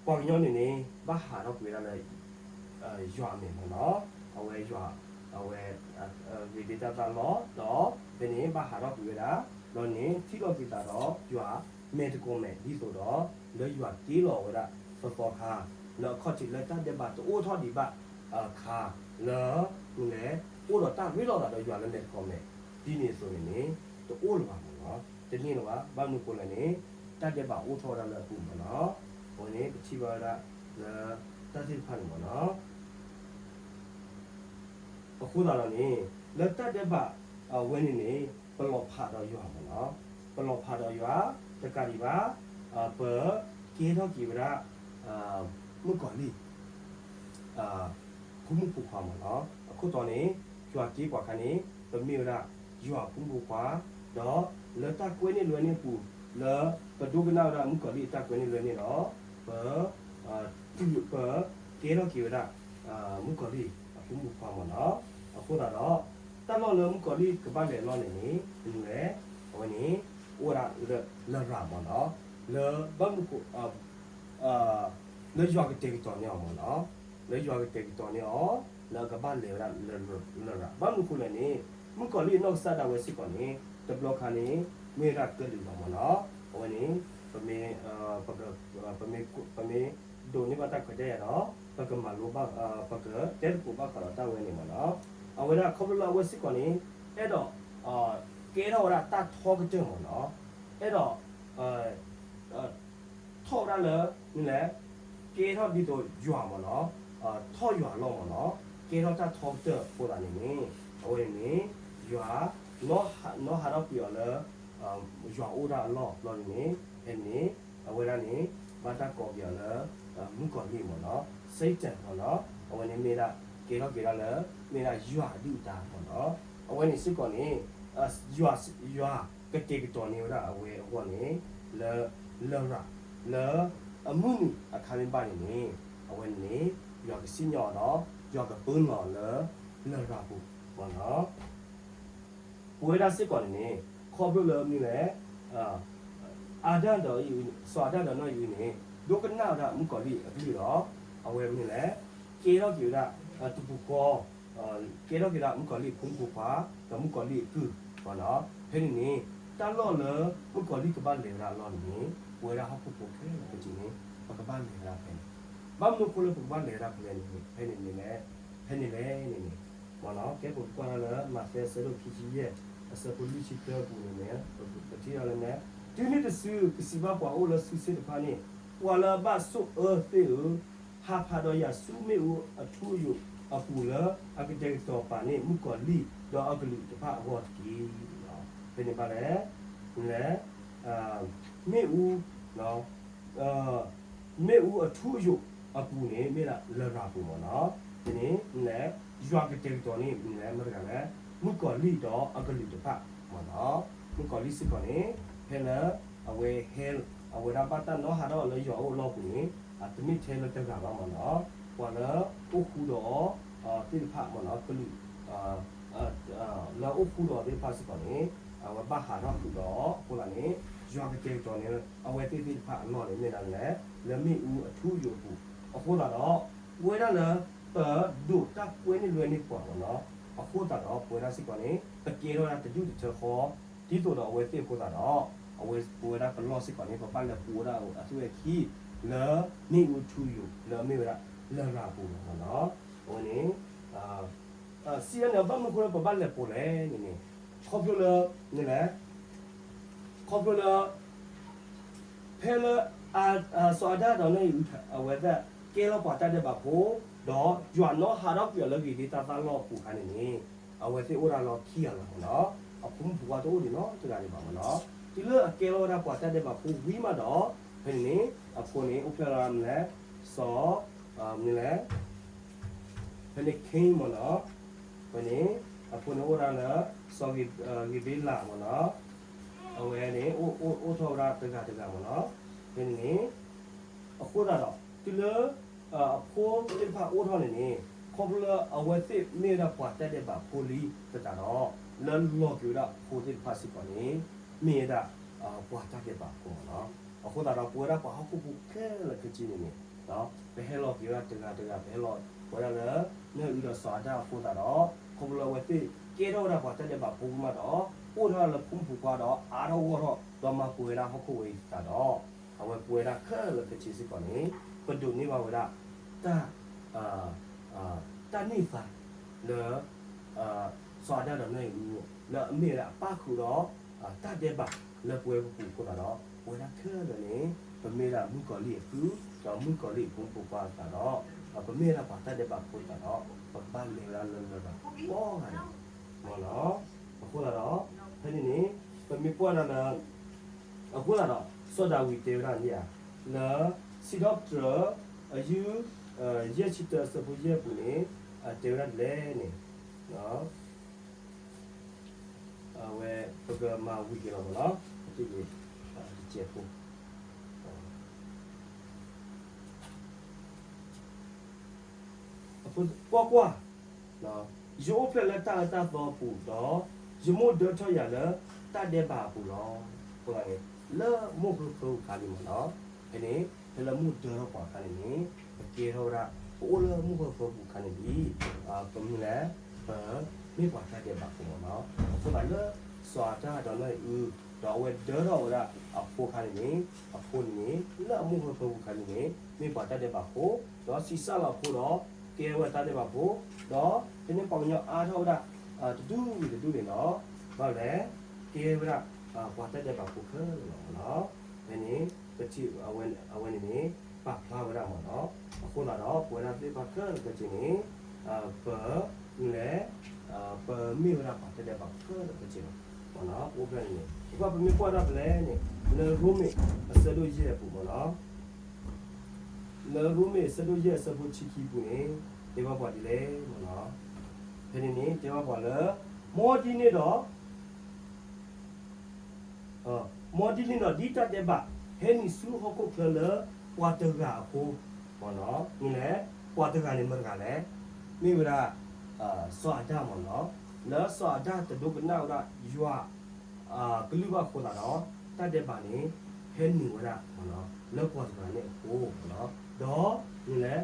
ပှၤကညီန့ၣ်န့ၣ် ဘၣ်ဟးထီၣ်ကွံာ်ဝဲဒၣ်လၢ ယွၤအမဲာ်မ့ၢ်နီၤ. အဝဲယွၤ အဝဲ ဂ့ၤဒ့တၢ်သၣ်လီၤ ဒီးဖဲန့ၣ် ဘၣ်ဟးထီၣ်ကွံာ်ဝဲဒၣ် ဒီးန့ၣ် ထံၣ်လိာ်က့ၤသးဒီးယွၤ မဲာ်တကိးမဲာ်ဒ်သိးဒီး လၢယွၤတ့လီၤဝဲဒၣ်သီသီခါ လၢအခီၣ်ထံးလၢတၢ်ဒဲးဘးတအိၣ်ထီၣ်ဒံးဘၣ်အခါ လၢ မနုၤလဲၣ် အိၣ်ဒီးတၢ်ရ့လိာ်သးဒီးယွၤလၢမဲာ်တကိးမဲာ် ဒ်န့ၣ်အသိးန့ၣ်န့ၣ် တအိၣ်လၢၤဘၣ်မ့ၢ်နီၤ. တန့ၢ်လၢၤဘၣ်. ဘၣ်မနုၤအဃိလဲၣ်န့ၣ် တၢ်ဒဲးဘးအိၣ်ထီၣ်ဝဲဒၣ်လၢအပူၤမ့ၢ်နီၤ. အဝဲန့ၣ် ပထံၣ်ဘၣ်ဝဲဒၣ်လၢ တၢ်သ့ၣ်တဖၣ်န့ၣ်မ့ၢ်နီၤ. အဃိသတးဒီးန့ၣ် လၢတၢ်ဒဲးဘးအဝဲန့ၣ်န့ၣ် ပလီၤဖးဒီးယွၤမ့ၢ်နီၤ. ပလီၤဖးဒီးယွၤ တကးဒံးဘၣ် ပကဲထီၣ်က့ၤဝဲဒၣ် မုၣ်ကီၤလံၢ် ဖိမုၣ်ဖိခွါမ့ၢ်နီၤ. အခိၣ်တီန့ၣ် ယွၤက့ပှၤခါန့ၣ် ပမ့ၢ်ဝဲဒၣ် ယွၤဖိမုၣ်ဖိခွါ ဒီးလၢတၢ်ကွဲန့ၢ်လွဲန့ၢ်အပူၤ လၢပဒိကနၣ်ဝဲဒၣ်မုၣ်ကီၤလံၢ်အတၢ်ကွဲန့ၢ်လွဲန့ၢ်ဒီး ပ ပကဲထီၣ်က့ၤဝဲဒၣ် မုၣ်ကီၤလံၢ်အဖိမုၣ်ဖိခွါမ့ၢ်နီၤ. အဃိသတးဒီး တၢ်လီၢ်လၢမုၣ်ကီၤလံၢ်ကဘၣ်လဲၤလီၢ်န့ၣ်န့ၣ် မနုၤလဲၣ် အဝဲန့ၣ် အိၣ်ဝဲဒၣ်လၢ လရာ်မ့ၢ်နီၤ. လၢဘၣ်မနုၤဃိ လၢယွၤကတဲာ်ကတီၤန့ၢ်အီၤမ့ၢ်နီၤ, လၢယွၤကတဲာ်ကတီၤန့ၢ်အီၤ လၢအကဘၣ်လဲၤဝဲဒၣ်လၢ လရာ်, ဘၣ်မနုၤအဃိလဲၣ်န့ၣ် မုၣ်ကီၤလံၢ်အနီၢ်ကစၢ်ဒၣ်ဝဲစ့ၢ်ကီးန့ၣ် တဘျီခါန့ၣ် မ့ၢ်ဝဲဒၣ်ကလုာ်လီၤမ့ၢ်နီၤ. အဝဲန့ၣ် ပမ့ၢ် ပမ့ၢ်ဒိးန့ၢ်ဘၣ်တၢ်ခွဲးတၢ်ယာ်ဒီး ပကမၤလိဘၣ် ပကတဲသကိးဘၣ်ဃးဒီးတၢ်ဝဲန့ၣ်မ့ၢ်နီၤ. အဝဲဒၣ်ခီဖျိလၢအဝဲစ့ၢ်ကီးန့ၣ် အဲၣ်ဒိး ကဲထီၣ်ဝဲဒၣ်တၢ်ထီကတၢၢ်မ့ၢ်နီၤ, အဲၣ်ဒိး ထီၣ်ဝဲဒၣ်လၢ မနုၤလဲၣ်, ကဲထီၣ်ဒ်သိးယွၤမ့ၢ်နီၤ, ထီၣ်ယွၤအလီၢ်မ့ၢ်နီၤ, ကဲထီၣ်တၢ်ထီကတၢၢ်အဃိသတးန့ၣ်န့ၣ် အဝဲန့ၣ်န့ၣ် ယွၤ နီၣ်ဟးထီၣ်ကွံာ်အီၤလၢ ယွၤအိၣ်တၢ်အလီၢ်ဘျီန့ၣ်န့ၣ် ဖဲန့ၣ်န့ၣ် အဝဲဒၣ်န့ၣ် ဘၣ်တၢ်ကိးက့ၤအီၤလၢ မုၣ်ကီၤလံၢ်မ့ၢ်နီၤ, Satan မ့ၢ်နီၤ, အဝဲန့ၣ်မ့ၢ်ဒၣ် ကဲထီၣ်က့ၤဒၣ်လၢ မ့ၢ်ဒၣ်ယွၤအဒုၣ်အဒါမ့ၢ်နီၤ, အဝဲန့ၣ်စ့ၢ်ကီးန့ၣ် ယွၤ ယွၤကတဲာ်ကတီၤန့ၢ်ဝဲဒၣ်အဝဲအဂီၢ်န့ၣ် လၢ လရာ် လၢအမုၢ်နံၤအခါမ့ၢ်ဘၣ်န့ၣ်န့ၣ် အဝဲန့ၣ် ယွၤကစံၣ်ညီၣ်အီၤဒီး ယွၤကပၢလီၤအီၤလၢ လရာ်ပူၤမ့ၢ်နီၤ. ပဝဲဒၣ်စ့ၢ်ကီးန့ၣ်န့ၣ် ခီဖျိလၢမနုၤလဲၣ်, အၤဒၣ်ဒီး စီၤအၤဒၣ်ဒီးနီၢ်အံၤန့ၣ် ဒိကနၣ်ဝဲဒၣ်မုၣ်ကီၤလံၢ်အကလုၢ်ဒီး အဝဲမနုၤလဲၣ်, ကဲထီၣ်က့ၤဝဲဒၣ် တပူၤဃီ ကဲထီၣ်က့ၤဒၣ်မုၣ်ကီၤလံၢ်အဖိမုၣ်ဖိခွါ ဒီးမုၣ်ကီၤလံၢ်အကုၢ်မ့ၢ်နီၤ. ဖဲန့ၣ်န့ၣ် တၢ်လီၢ်လၢမုၣ်ကီၤလံၢ်ကဘၣ်လဲၤဝဲဒၣ်အလီၢ်န့ၣ်န့ၣ် ပဝဲဒၣ်ဟီၣ်ခိၣ်ဖိခဲလၢာ်ခဲဆ့န့ၣ် ပကဘၣ်လဲၤဝဲဒၣ်ဖဲန့ၣ်. ဘၣ်မနုၤအဃိလၢပကဘၣ်လဲၤဝဲဒၣ်ဖဲလဲၣ်န့ၣ် ဖဲန့ၣ်န့ၣ်လဲၣ်, ဖဲန့ၣ်လဲၣ်န့ၣ်န့ၣ် မ့ၢ်နီၤ ကဲပကကွၢ်ဒၣ်လၢ မးသဲအဆၢဒိၣ်ခံဆံယဲၢ် အဆၢဖိလွံၢ်ဆံသၢအပူၤန့ၣ်န့ၣ် ပထံၣ်ဒၣ်လၢန့ၣ် တုၤနုၤတစု ကစံးဘၣ်ပှၤအိၣ်လၢစုစ့ၣ်တဖၣ်န့ၣ်, ပှၤလၢအဘၣ်ဆိၣ်အၢသ့ၣ်ဧၢ, ဟးဖးဒီးယၤဆူမ့ၣ်အူအထူအယိာ်အပူၤလၢ အကတဲာ်ကတီၤပာ်န့ၢ်မုၣ်ကီၤလံၢ်ဒီးအကလုာ်တဖၣ်အဂီၢ်တက့ၢ်. ဖဲန့ၣ်ဘၣ်လဲၣ်, လဲၣ်, မ့ၣ်အူ မ့ၣ်အူအထူအယိာ်အပူၤန့ၣ် မ့ၢ်ဒၣ်လရာ်ပူၤမ့ၢ်နီၤ. ဖဲန့ၣ် မ့ၢ်လဲၣ်, ယွၤကတဲာ်ကတီၤန့ၢ် မ့ၢ်လဲၣ် မတၤတဂၤလဲၣ်, မုၣ်ကီၤလံၢ်ဒီးအကလုာ်တဖၣ်မ့ၢ်နီၤ. မုၣ်ကီၤလံၢ်စ့ၢ်ကီးန့ၣ် ဖဲလၢ အဝဲဟဲ အဝဲဒၣ်ဘၣ်တၢ်နီၣ်ဟးထီၣ်အီၤလၢယွၤအအိၣ်အလီၢ်ပူၤန့ၣ် အတမ့ၢ်ထဲလၢတဂၤဘၣ်မ့ၢ်နီၤ. ပှၤလၢအိၣ်ဃူဒီးအီၤသ့ၣ်တဖၣ်မ့ၢ်နီၤ, ကလုာ် လၢအအိၣ်ဃူဒီးအီၤသ့ၣ်တဖၣ်စ့ၢ်ကီးန့ၣ် အဝဲဘၣ်ဟးထီၣ်ဃုာ်ဒီးအီၤအဃိသတးန့ၣ် ယွၤကတဲာ်ကတီၤန့ၢ် အဝဲသ့ၣ်သ့ၣ်တဖၣ်အလီၢ်န့ၣ် မ့ၢ်ဒၣ်လဲၣ် လၢမ့ၣ်အူအထူအယိာ်အပူၤ. အဃိသတးဒီး ပဝဲဒၣ်လၢ ပဒိးတၢ်ကွဲန့ၢ်လွဲန့ၢ်ပှၤမ့ၢ်နီၤ. အဃိသတးဒီး ပဝဲဒၣ်စ့ၢ်ကီးန့ၣ် ပကဲထီၣ်ဝဲဒၣ်တဒူၣ်တထၢဃီ ဒ်သိးဒီးအဝဲသ့ၣ်အဃိသတးဒီး အဝဲပဝဲဒၣ်ပလီၢ်စ့ၢ်ကီးန့ၣ် ပဘၣ်လဲၤပူၤဝဲဒၣ်အသွံၣ်အခံ လၢမ့ၣ်အူအထူအယိာ် လၢအမ့ၢ်ဝဲဒၣ်လရာ်ပူၤမ့ၢ်နီၤ. အဝဲန့ၣ် စံးဒ်န့ၣ် ဘၣ်မနုၤအဃိလၢပဘၣ်လဲၤပူၤလဲၣ်န့ၣ်န့ၣ် ခီဖျိလၢ မနုၤလဲၣ် ခီဖျိလၢ ဖဲလၢ စီၤအၤဒၣ်ဒီးနီၢ်အံၤ အဝဲသ့ၣ်ကဲထီၣ်ပှၤတၢ်ဒဲးဘးဖိ ဒီးယွၤနီၣ်ဟးထီၣ်ကွံာ်အီၤလၢဂ့ၤဒ့တၢ်သၣ်လီၢ်အပူၤအခါန့ၣ်န့ၣ် အဝဲသ့ၣ်အိၣ်ဒၣ်လီၢ်ခံဂၤလီၤမ့ၢ်နီၤ. အဖိမုၣ်ဖိခွါတအိၣ်ဒံးနီတဂၤဒံးဘၣ်မ့ၢ်နီၤ. တုၤလၢအကဲထီၣ်ဝဲဒၣ်ပှၤတၢ်ဒဲးဘးဖိဝံၤမးဒီး ဖဲန့ၣ်န့ၣ် အဖိန့ၣ် အိၣ်ဖျဲၣ်လီၤမနုၤလဲၣ် စီၤ မနုၤလဲၣ် ဖဲန့ၣ် Cain မ့ၢ်နီၤ. ဖဲန့ၣ် အဖိန့ၣ်အိၣ်ဒၣ်လၢ စီၤ ဧ့ၤဘ့လးမ့ၢ်နီၤ. အဝဲန့ၣ် အိၣ်ထီၣ်ဝဲဒၣ်တဂၤတဂၤမ့ၢ်နီၤ. ဖဲန့ၣ်န့ၣ် အဃိသတးဒီး တုၤလၢ အဖိသ့ၣ်တဖၣ်အိၣ်ထီၣ်န့ၣ်န့ၣ် ခီဖျိလၢအဝဲသ့ၣ်မ့ၢ်ဝဲဒၣ်ပှၤတၢ်ဒဲးဘးဖိလံသတးဒီး လၢလီၤက့ၤဝဲဒၣ်အဖိသ့ၣ်တဖၣ်စ့ၢ်ကီးန့ၣ် မ့ၢ်ဝဲဒၣ် ပှၤတၢ်ဒဲးဘးဖိမ့ၢ်နီၤ. အဃိသတးဒီး ပဝဲဒၣ်ပှၤဟီၣ်ခိၣ်ဖိခဲလၢာ်ခဲဆ့န့ၣ်န့ၣ် ပဟဲလီၤက့ၤဝဲဒၣ်တဂၤတဂၤ ပဟဲလီၤဝဲဒၣ်လၢ နီၢ်အံၤဒီးစီၤအၤဒၣ်အဃိသတးဒီး ခီဖျိလၢအဝဲသ့ၣ်ကဲထီၣ်ဝဲဒၣ်ပှၤတၢ်ဒဲးဘးဖိမးဒီး အိၣ်ထီၣ်လၢဖိမုၣ်ဖိခွါဒီး အါထီၣ်ဂီၢ်ထီၣ် ဒီးမၤပှဲၤဝဲဒၣ်ဟီၣ်ခိၣ်ဝဲအံၤသတးဒီး အဝဲပဝဲဒၣ်ခဲလၢာ်ခဲဆ့စ့ၢ်ကီးန့ၣ် ပဒိးန့ၢ်ဘၣ်ဝဲဒၣ် တၢ် တၢ်န့ၢ်သါလၢ စီၤအၤဒၣ်ဒီးနီၢ်အံၤ လၢအမ့ၢ်ဝဲဒၣ်အပၣ်ဃုာ်ဒီး တၢ်ဒဲးဘးလၢပဝဲပပူၤအဃိသတးဒီး ပဝဲဒၣ်ခဲလၢာ်န့ၣ် ပမ့ၢ်ဝဲဒၣ်မုၣ်ကီၤလံၢ်အကုၢ် ဒီးမုၣ်ကီၤလံၢ်အဖိမုၣ်ဖိခွါသတးဒီး ပမ့ၢ်ဝဲဒၣ်ပှၤတၢ်ဒဲးဘးဖိသတးဒီး ပကဘၣ်လဲၤဝဲဒၣ်လၢလရာ်ကိးဂၤဒဲး မ့ၢ်နီၤ. အဃိသတးဒီး ဖဲန့ၣ်န့ၣ် ပမ့ၢ်ကွၢ်ဒၣ်လၢ အဃိသတးဒီး စီၤဒၤဝံးတဲဝဲဒၣ်န့ၣ်ဧါ လၢ စံးထီၣ်ပတြၢၤ အယုၢ် ယဲၢ်ဆံတၢ အဆၢဖိယဲၢ်အပူၤန့ၣ် တဲဝဲဒၣ်ဒ်လဲၣ်န့ၣ် အဝဲ ပကမၤဝံၤက့ၤလီၤမ့ၢ်နီၤ တကဲးဖိ ကွၢ်ကွၢ်, ယအိၣ်ဖျဲၣ်လၢတၢ်အၢတၢ်သီအပူၤဒီး ယမိၣ်ဒၢထီၣ်ယၤလၢတၢ်ဒဲးဘးအပူၤလီၤ. အဃိသတးန့ၣ် လၢမိၢ်ကဖၢပူၤအခါန့ၣ်မ့ၢ်နီၤ ဖဲန့ၣ် ဖဲလၢမူဒၢထီၣ်ပှၤအခါန့ၣ်န့ၣ် ပကဲထီၣ်ဝဲဒၣ် ပအိၣ်လၢမူဟၢဖၢပူၤအခါန့ၣ်န့ၣ် ပမ့ၢ်လဲၣ် ပမ့ၢ်ပှၤတၢ်ဒဲးဘးဖိမ့ၢ်နီၤ. အဃိသတးလၢ စီၤအၤဒၣ်ဒီးနီၢ်အံၣ်အု ဒီးအဝဲဒၢထီၣ်ဝဲဒၣ်အဖိအခါန့ၣ်န့ၣ် အဖိန့ၣ်န့ၣ် လၢအမူဟၢဖၢပူၤအခါန့ၣ်န့ၣ် မ့ၢ်ပှၤတၢ်ဒဲးဘးဖိ ဒီးဆံးစၢ်လီၤအဖိဒီး ကဲဝဲတၢ်ဒဲးဘးဖိ ဒီးဖဲန့ၣ်ပှၤကညီအါထီၣ်ဝဲဒၣ် တဒူၣ်ဝံၤတဒူၣ်န့ၣ်ဒီး ဘၣ်လဲၣ် ကဲဝဲဒၣ် ပှၤတၢ်ဒဲးဘးဖိခဲလၢာ်လီၤမ့ၢ်နီၤ. ဖဲန့ၣ် အဝဲန့ၣ်န့ၣ် ပာ်ဖျါဝဲဒၣ်မ့ၢ်နီၤ. အဃိသတးဒီး ပဝဲဒၣ်သ့ၣ်တဖၣ်ခဲလၢာ်ခဲဆ့န့ၣ် ပ မ့ၢ်လဲၣ် ပမ့ၢ်ဝဲဒၣ်ပှၤတၢ်ဒဲးဘးခဲလၢာ်ခဲဆ့လီၤ. အိၣ်ဖျဲၣ်န့ၣ်န့ၣ် အဃိပမ့ၢ်ကွၢ်ဒၣ်ဖဲလဲၣ်န့ၣ် လၢရိမ့ၤအဆၢဒိၣ်ယဲၢ်အပူၤမ့ၢ်နီၤ လၢရိမ့ၤအဆၢဒိၣ်ယဲၢ်အဆၢဖိဆံခံပူၤန့ၣ် တဲဘၣ်ပှၤဒ်လဲၣ်မ့ၢ်နီၤ. ဖဲန့ၣ်န့ၣ် တဲဘၣ်ပှၤလၢ မ်ဒ်န့ၣ်ဒီး မ်ဒ်န့ၣ်ဒီး ဒ်တၢ်ဒဲးဘးဟဲနုာ်ဆူဟီၣ်ခိၣ်ချၢလၢ ပှၤတဂၤအဃိ မ့ၢ်လဲၣ် ပှၤတဂၤန့ၣ်မတၤတဂၤလဲၣ် မ့ၢ်ဝဲဒၣ် စီၤအၤဒၣ်မ့ၢ်နီၤ. လၢစီၤအၤဒၣ်တဒိကနၣ်ဝဲဒၣ်ယွၤ ကလုၢ်ဘၣ်အဃိသတးဒီး တၢ်ဒဲးဘးန့ၣ် ဟဲနုာ်ဝဲဒၣ် လၢပှၤတဂၤန့ၣ်အဃိ ဒီး မ့ၢ်လဲၣ်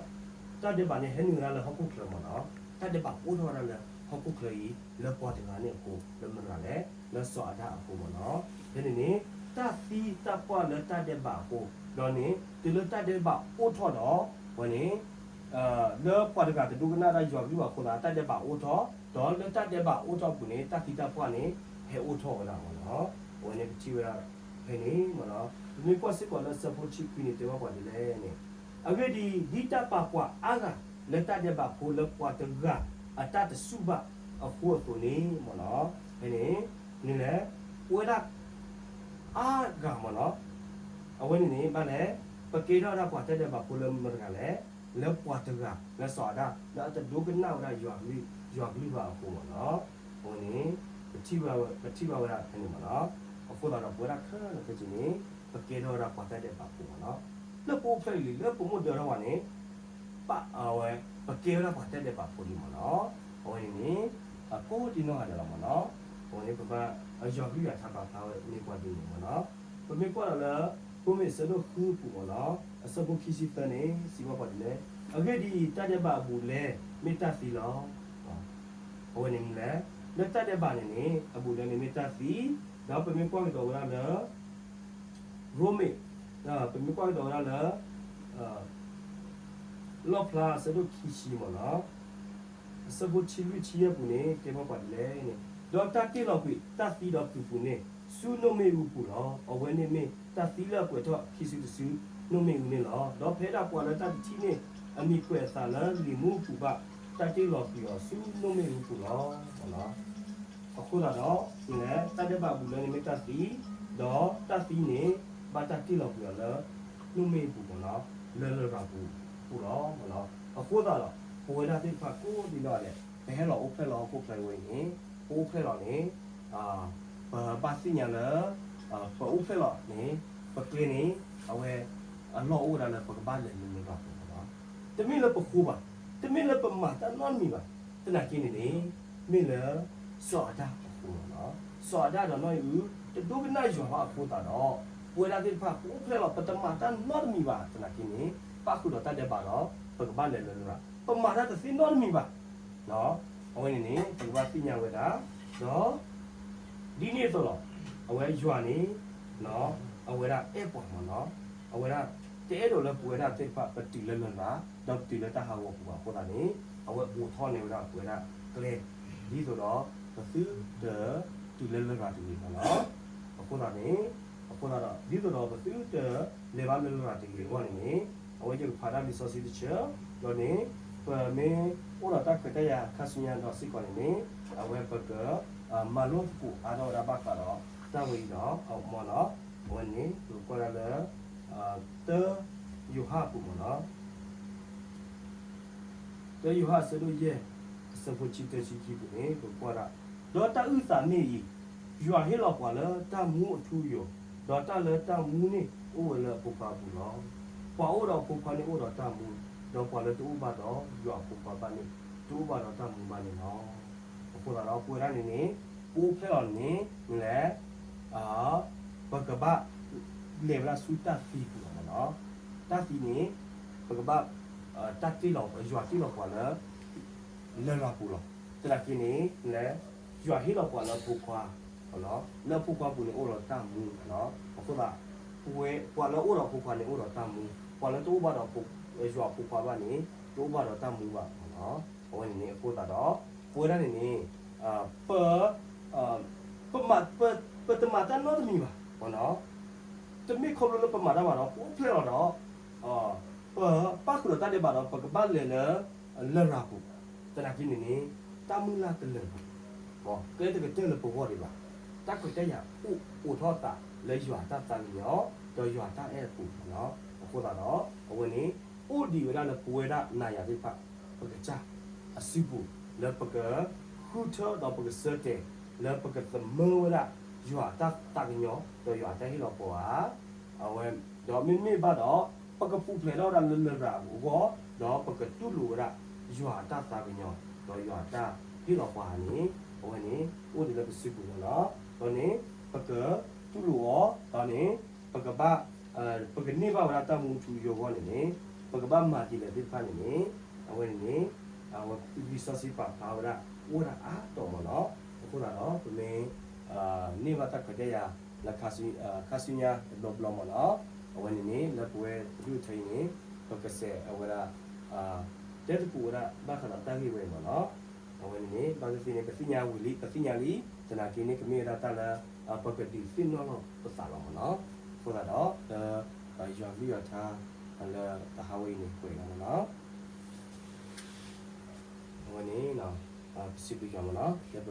တၢ်ဒဲးဘးန့ၣ်ဟဲနုာ်ဝဲဒၣ်လၢဟီၣ်ခိၣ်ချၢမ့ၢ်နီၤ. တၢ်ဒဲးဘးအိၣ်ထီၣ်ဝဲဒၣ်လၢဟီၣ်ခိၣ်ချၢအံၤ လၢပှၤတဂၤန့ၣ်အဃိ လၢမတၤတဂၤလဲၣ် လၢစီၤအၤဒၣ်အဃိမ့ၢ်နီၤ. ဖဲန့ၣ်န့ၣ် တၢ်သံတၢ်ပှၢ်လၢတၢ်ဒဲးဘးအဃိ ဒီးန့ၣ် တုၤလၢတၢ်ဒဲးဘးအိၣ်ထီၣ်ဒီး ဝဲန့ၣ် လၢပှၤတဂၤတဒိကနၣ်တၢ်ယွၤကလုၢ်ဘၣ်အဃိသတး တၢ်ဒဲးဘးအိၣ်ထီၣ် ဒီးလၢတၢ်ဒဲးဘးအိၣ်ထီၣ်အပူၤန့ၣ် တၢ်သံတၢ်ပှၢ်န့ၣ် ဟဲအိၣ်ထီၣ်ဝဲဒၣ်မ့ၢ်နီၤ. အဝဲန့ၣ်ပထံၣ်ဝဲဒၣ်ဖဲန့ၣ်မ့ၢ်နီၤ. ပမ့ၢ်ကွၢ်စ့ၢ်ကီးလၢအဆၢဖိဆံခွံန့ၣ် တဲဘၣ်ပှၤဒ်လဲၣ်န့ၣ် အဂ့ၢ်ဒ်အံၤ ဒ်တၢ်ပာ်ပှၤအါဂၤလၢတၢ်ဒဲးဘးဖိလၢပှၤတဂၤအတၢ်တစူၢ်ဘၣ်အဃိအသိးန့ၣ်မ့ၢ်နီၤ. ဖဲန့ၣ် မ့ၢ်လဲၣ် ပဝဲဒၣ် အါဂၤမ့ၢ်နီၤ. အဝဲန့ၣ်န့ၣ် ဘၣ်လဲၣ် ပကဲထီၣ်ဝဲဒၣ်ပှၤတၢ်ဒဲးဘးဖိလၢမတၤတဂၤလဲၣ် လၢပှၤတဂၤ လၢစီၤအၤဒၣ် လၢအတဒိကနၣ်ဝဲဒၣ်ယွၤကလုၢ် ယွၤကလုၢ်ဘၣ်အဃိမ့ၢ်နီၤ. အဝဲန့ၣ် ပထံၣ်ဘၣ်ဝဲဒၣ်ဖဲန့ၣ်မ့ၢ်နီၤ. အဃိသတးဒီး ပဝဲဒၣ်ခဲလၢာ်ခဲဆ့န့ၣ် ပကဲထီၣ်ဝဲဒၣ်ပှၤတၢ်ဒဲးဘးဖိမ့ၢ်နီၤ. လၢပအိၣ်ဖျဲၣ်လံ လၢပမူဒၢထီၣ်ဝဲန့ၣ် ပ အဝဲ ပကဲဝဲဒၣ်ပှၤတၢ်ဒဲးဘးဖိလံမ့ၢ်နီၤ. အဝဲန့ၣ်န့ၣ် အကိးဒံနီၢ်ဂၤဒဲးလီၤမ့ၢ်နီၤ. အဝဲန့ၣ် ပဘၣ်ယွၤကလုၢ်ယွၤထါပာ်ဖျါဝဲမ့ၢ်ပှၤဒ်န့ၣ်မ့ၢ်နီၤ. ပမ့ၢ်ကွၢ်ဒီးလၢ ရိမ့ၤအဆၢဒိၣ်ဃုပူၤမ့ၢ်နီၤ အဆၢဖိခံဆံသၢန့ၣ် စံးဘၣ်ပှၤဒ်လဲၣ်, အဂ့ၢ်ဒ်အံၤ, တၢ်ဒဲးဘးအဘူးအလဲမ့ၢ်တၢ်သံလီၤ. အဝဲန့ၣ်မ့ၢ်လဲၣ်, လၢတၢ်ဒဲးဘးန့ၣ်န့ၣ် အဘူးအလဲန့ၣ်မ့ၢ်တၢ်သံ, ဒီးပမ့ၢ်ကွၢ်ကဒီးဝဲဒၣ်လၢ ရိမ့ၤ, ပမ့ၢ်ကွၢ်ကဒီးဝဲဒၣ်လၢ လီၣ်ဖျါအဆၢဒိၣ်ခံဆံမ့ၢ်နီၤ, အဆၢဖိဆံလွံၢ်ဆံယဲၢ်ပူၤန့ၣ် တဲဘၣ်ပှၤဒ်လဲၣ်န့ၣ်, ဒီးတၢ်တ့ၢ်လီၤကွံာ်တၢ်သံဒီးကုၢ်ပူၤန့ၣ် ဆူနိၣ်မ့ၣ်အူပူၤလီၤ. အဝဲန့ၣ်မ့ၢ်တၢ်သံလၢအပှဲၤထီၣ်ခံစုတစု နိၣ်မ့ၣ်အူန့ၣ်လီၤ. ဒီးဖဲဒၣ်ပှၤလၢတၢ်တထံၣ်န့ၢ်အမံၤကွဲးအသးလၢလံာ်မူပူၤဘၣ် တၢ်တ့ၢ်လီၤကွံာ်အီၤဆူနိၣ်မ့ၣ်အူပူၤလီၤ. အဃိသတးဒီး မ့ၢ်လဲၣ် တၢ်ဒဲးဘးအဘူးအလဲန့ၣ်မ့ၢ်တၢ်သံ, ဒီးတၢ်သံန့ၣ် ဘၣ်တၢ်တ့ၢ်လီၤကွံာ်အီၤလၢ နိၣ်မ့ၣ်အူပူၤမ့ၢ်နီၤ, လၢလရာ်ပူၤလီၤ. အဃိသတးဒီး ပဝဲဒၣ်သ့ၣ်တဖၣ်ကိးဒံးနီၢ်ဂၤဒဲး ပဟဲလီၤအိၣ်ဖျဲၣ်လီၤဟီၣ်ခိၣ်ချၢအံၤဝဲအံၤန့ၣ် ပအိၣ်ဖျဲၣ်လီၤန့ၣ် ပဘၣ်သ့ၣ်ညါလၢ ပအိၣ်ဖျဲၣ်လီၤန့ၣ် ပကျဲန့ၣ် အဝဲ အလီၢ်အိၣ်ဝဲဒၣ်လၢပကဘၣ်လဲၤလၢလရာ်ပူၤမ့ၢ်နီၤ. တမ့ၢ်လၢပဃိဘၣ်, တမ့ၢ်လၢပမၤတၢ်နီတမံၤဘၣ်, သနာ်က့န့ၣ်န့ၣ် မ့ၢ်လၢ စီၤအၤဒၣ်အဃိလီၤ. စီၤအၤဒၣ်ဒီးနီၢ်အံၣ်အု တဒိကနၣ်ယွၤဘၣ်အဃိသတးဒီး ပဝဲဒၣ်သ့ၣ်တဖၣ် ပအိၣ်ဖျဲၣ်လီၤ ပတမၤတၢ်နီတမံၤဘၣ် သနာ်က့န့ၣ် ပၣ်ဃုာ်ဒီးတၢ်ဒဲးဘးဒီး ပကဘၣ်လဲၤလၢလရာ်, ပမၤတၢ်တသ့နီတမံၤဘၣ် အဝဲန့ၣ်န့ၣ် ပကဘၣ်သ့ၣ်ညါဝဲဒၣ်, ဒီး ဒ်န့ၣ်အသိးလီၤ. အဝဲယွၤန့ၣ် အဝဲဒၣ်အဲၣ်ပှၤမ့ၢ်နီၤ, အဝဲဒၣ် တအဲၣ်ဒိးလၢပဝဲဒၣ်သ့ၣ်တဖၣ် ပတုၤလၢလရာ် ဒီးပတုၤလၢတၢ်ဟးဂီၤပူၤဘၣ်အဃိသတးန့ၣ် အဝဲအိးထီၣ်န့ၢ်ဝဲဒၣ်ပဝဲဒၣ်ကျဲ ဒ်သိးဒီး ပသုတတုၤလၢလရာ်တဂ့ၤမ့ၢ်နီၤ. အဃိသတးန့ၣ် အဃိသတးဒီး ဒ်သိးဒီးပသုတလဲၤဘၣ်လၢလရာ်တဂ့ၤအဂီၢ်န့ၣ်န့ၣ် အဝဲယကဖးတၢ်လံာ်စီဆှံတဆၢ ဒီးန့ၣ် ပမ့ၢ်အိၣ်ဒီးတၢ်ခွဲးတၢ်ယာ်ခါဆူညါဒီးစ့ၢ်ကီးန့ၣ်န့ၣ် အဝဲပက မၤလိသကိးအါထီၣ်ဝဲဒၣ်ဘၣ်ဃးဒီးတၢ်ဝဲအံၤဒီး အမ့ၢ်နီၤ အဝဲန့ၣ် ပကကွၢ်ဒၣ်လၢ တၢ ယိၤဟၣ်အပူၤမ့ၢ်နီၤ တၢ ယိၤဟၣ်အဆၢဒိၣ်ယဲၢ် အဆၢဖိဆံတၢဆံခံပူၤန့ၣ် ပကွၢ်ဒၣ်, ဒီးတၢ်အုၣ်သးမ့ၢ်အံၤ, ယွၤဟ့ၣ်လီၤပှၤလၢတၢ်မူအထူအယိာ်, ဒီးတၢ်လၢတၢ်မူန့ၣ်အိၣ်ဝဲလၢအဖိခွါအပူၤလီၤ. ပှၤအိၣ်ဒီးအဖိခွါန့ၣ်အိၣ်ဒီးတၢ်မူ, ဒီးပှၤလၢတအိၣ်ဘၣ်ဒီးယွၤအဖိခွါဘၣ်န့ၣ် တအိၣ်ဘၣ်ဒီးတၢ်မူဘၣ်န့ၣ်လီၤ. အဃိသတးဒီးပဝဲဒၣ်န့ၣ်န့ၣ် ပအိၣ်ဖျဲၣ်လီၤန့ၣ် မ့ၢ်လဲၣ် ပကဘၣ် လဲၤဝဲဒၣ်ဆူတၢ်သံပူၤလီၤမ့ၢ်နီၤ. တၢ်သံန့ၣ် ပကဘၣ် တၢ်တ့ၢ်လီၤ ယွၤတ့ၢ်လီၤပှၤလၢ လရာ်ပူၤလီၤ. သနာ်က့န့ၣ် လၢ ယွၤဟ့ၣ်လီၤပှၤလၢအဖိခွါ လၢအဖိခွါပူၤန့ၣ်အိၣ်ဒီးတၢ်မူလီၤ. အဃိသတး ပဝဲပှၤလၢအအိၣ်ဒီးအဖိခွါန့ၣ်အိၣ်ဒီးတၢ်မူ, ပှၤလၢတအိၣ်ဘၣ်ဒီး ယွၤအဖိခွါဘၣ်န့ၣ် တအိၣ်ဘၣ်ဒီးတၢ်မူဘၣ်လီၤ. အဝဲန့ၣ်န့ၣ် အဃိသတးဒီး ပဝဲဒၣ်န့ၣ်န့ၣ် ပ ပမၤ ပတမၤတၢ်နီတမံၤဘၣ် တမ့ၢ်ခီဖျိလၢပမၤတၢ်ဘၣ်ဒီး ပအိၣ်ဖျဲၣ်လီၤဒီး ပပၣ်ဃုာ်ဒီးတၢ်ဒဲးဘးဒီး ပကဘၣ်လဲၤလၢ လရာ်ပူၤ, သနာ်က့န့ၣ်န့ၣ် တၢ်မုၢ်လၢ်တလၢာ်ဘၣ်, ကဲတကတၢၢ်လၢပဂီၢ်ဒံးဘၣ်, တၢ်ခွဲးတၢ်ယာ်အိၣ်အိးထီၣ်အသးလၢယွၤအတၢ်သးကညီၤ ဒီးယွၤအတၢ်အဲၣ်အပူၤလီၤ. အဃိသတးဒီး အဝဲန့ၣ် အိၣ်ဒံးဝဲဒၣ်လၢပဝဲဒၣ်နၤယၤသ့ၣ်တဖၣ် ပကစၢ်အစုပူၤ လၢပက ဃုထၢဒီးပကဆၢတဲာ် လၢပကသမၢဝဲဒၣ် ယွၤအတၢ်သးကညီၤ ဒီးယွၤအတၢ်ဟ့ၣ်လီၤပှၤဧါ. အဝဲ ဒီးမ့တမ့ၢ်ဘၣ်ဒီး ပကပူၤဖျဲးထီၣ်ဝဲဒၣ်လၢလရာ်အဂီၢ် ဒီးပကတူၢ်လိာ်ဝဲဒၣ် ယွၤအတၢ်သးကညီၤ ဒီးယွၤအတၢ်ဟ့ၣ်လီၤပှၤဧါန့ၣ် အဝဲန့ၣ် အိၣ်ဒံးလၢပစုပူၤလီၤ. ဒီးန့ၣ် ပကတူၢ်လိာ်အီၤ ဒီးန့ၣ် ပကဘၣ် ပကန့ၢ်ဘၣ်ဝဲဒၣ်တၢ်မူထူယိာ်အဂီၢ်န့ၣ်န့ၣ် ပကဘၣ်မၤဒ်လဲၣ်သ့ၣ်တဖၣ်န့ၣ်န့ၣ် အဝဲန့ၣ်န့ၣ် အဝဲလံာ်စီဆှံပာ်ဖျါဝဲဒၣ် အိၣ်ဝဲဒၣ်အါတီၢ်မ့ၢ်နီၤ. အဃိသတးဒီး ပမ့ၢ် န့ၢ်ဘၣ်တၢ်ခွဲးတၢ်ယာ် လၢ ခါဆူညါတဘျီဘျီမ့ၢ်နီၤ. အဝဲန့ၣ်န့ၣ် လၢပဝဲပဒူၣ်အထၢအံၤန့ၣ် ပကစဲးအဝဲဒၣ် တဲသကိးဝဲဒၣ် ဘၣ်ဃးဒီးတၢ်ဂ့ၢ်ဝဲအံၤမ့ၢ်နီၤ. အဝဲန့ၣ်န့ၣ် ဘၣ်သ့ၣ်သ့ၣ်န့ၣ် ပသ့ၣ်ညါဝံၤလံ ပသ့ၣ်ညါလံ သနာ်က့န့ၣ် ကမ့ၢ်ဝဲဒၣ်တၢ်လၢ ပကဒုးသ့ၣ်နီၣ်လီၤပသးလီၤမ့ၢ်နီၤ. အဃိသတးဒီး လၢ ယွၤကလုၢ်ယွၤထါ လၢတဟါဝဲအံၤန့ၣ် ပှဲၤလီၤမ့ၢ်နီၤ. အဝဲန့ၣ် ပစံးဘျုးယွၤမ့ၢ်နီၤ လၢပ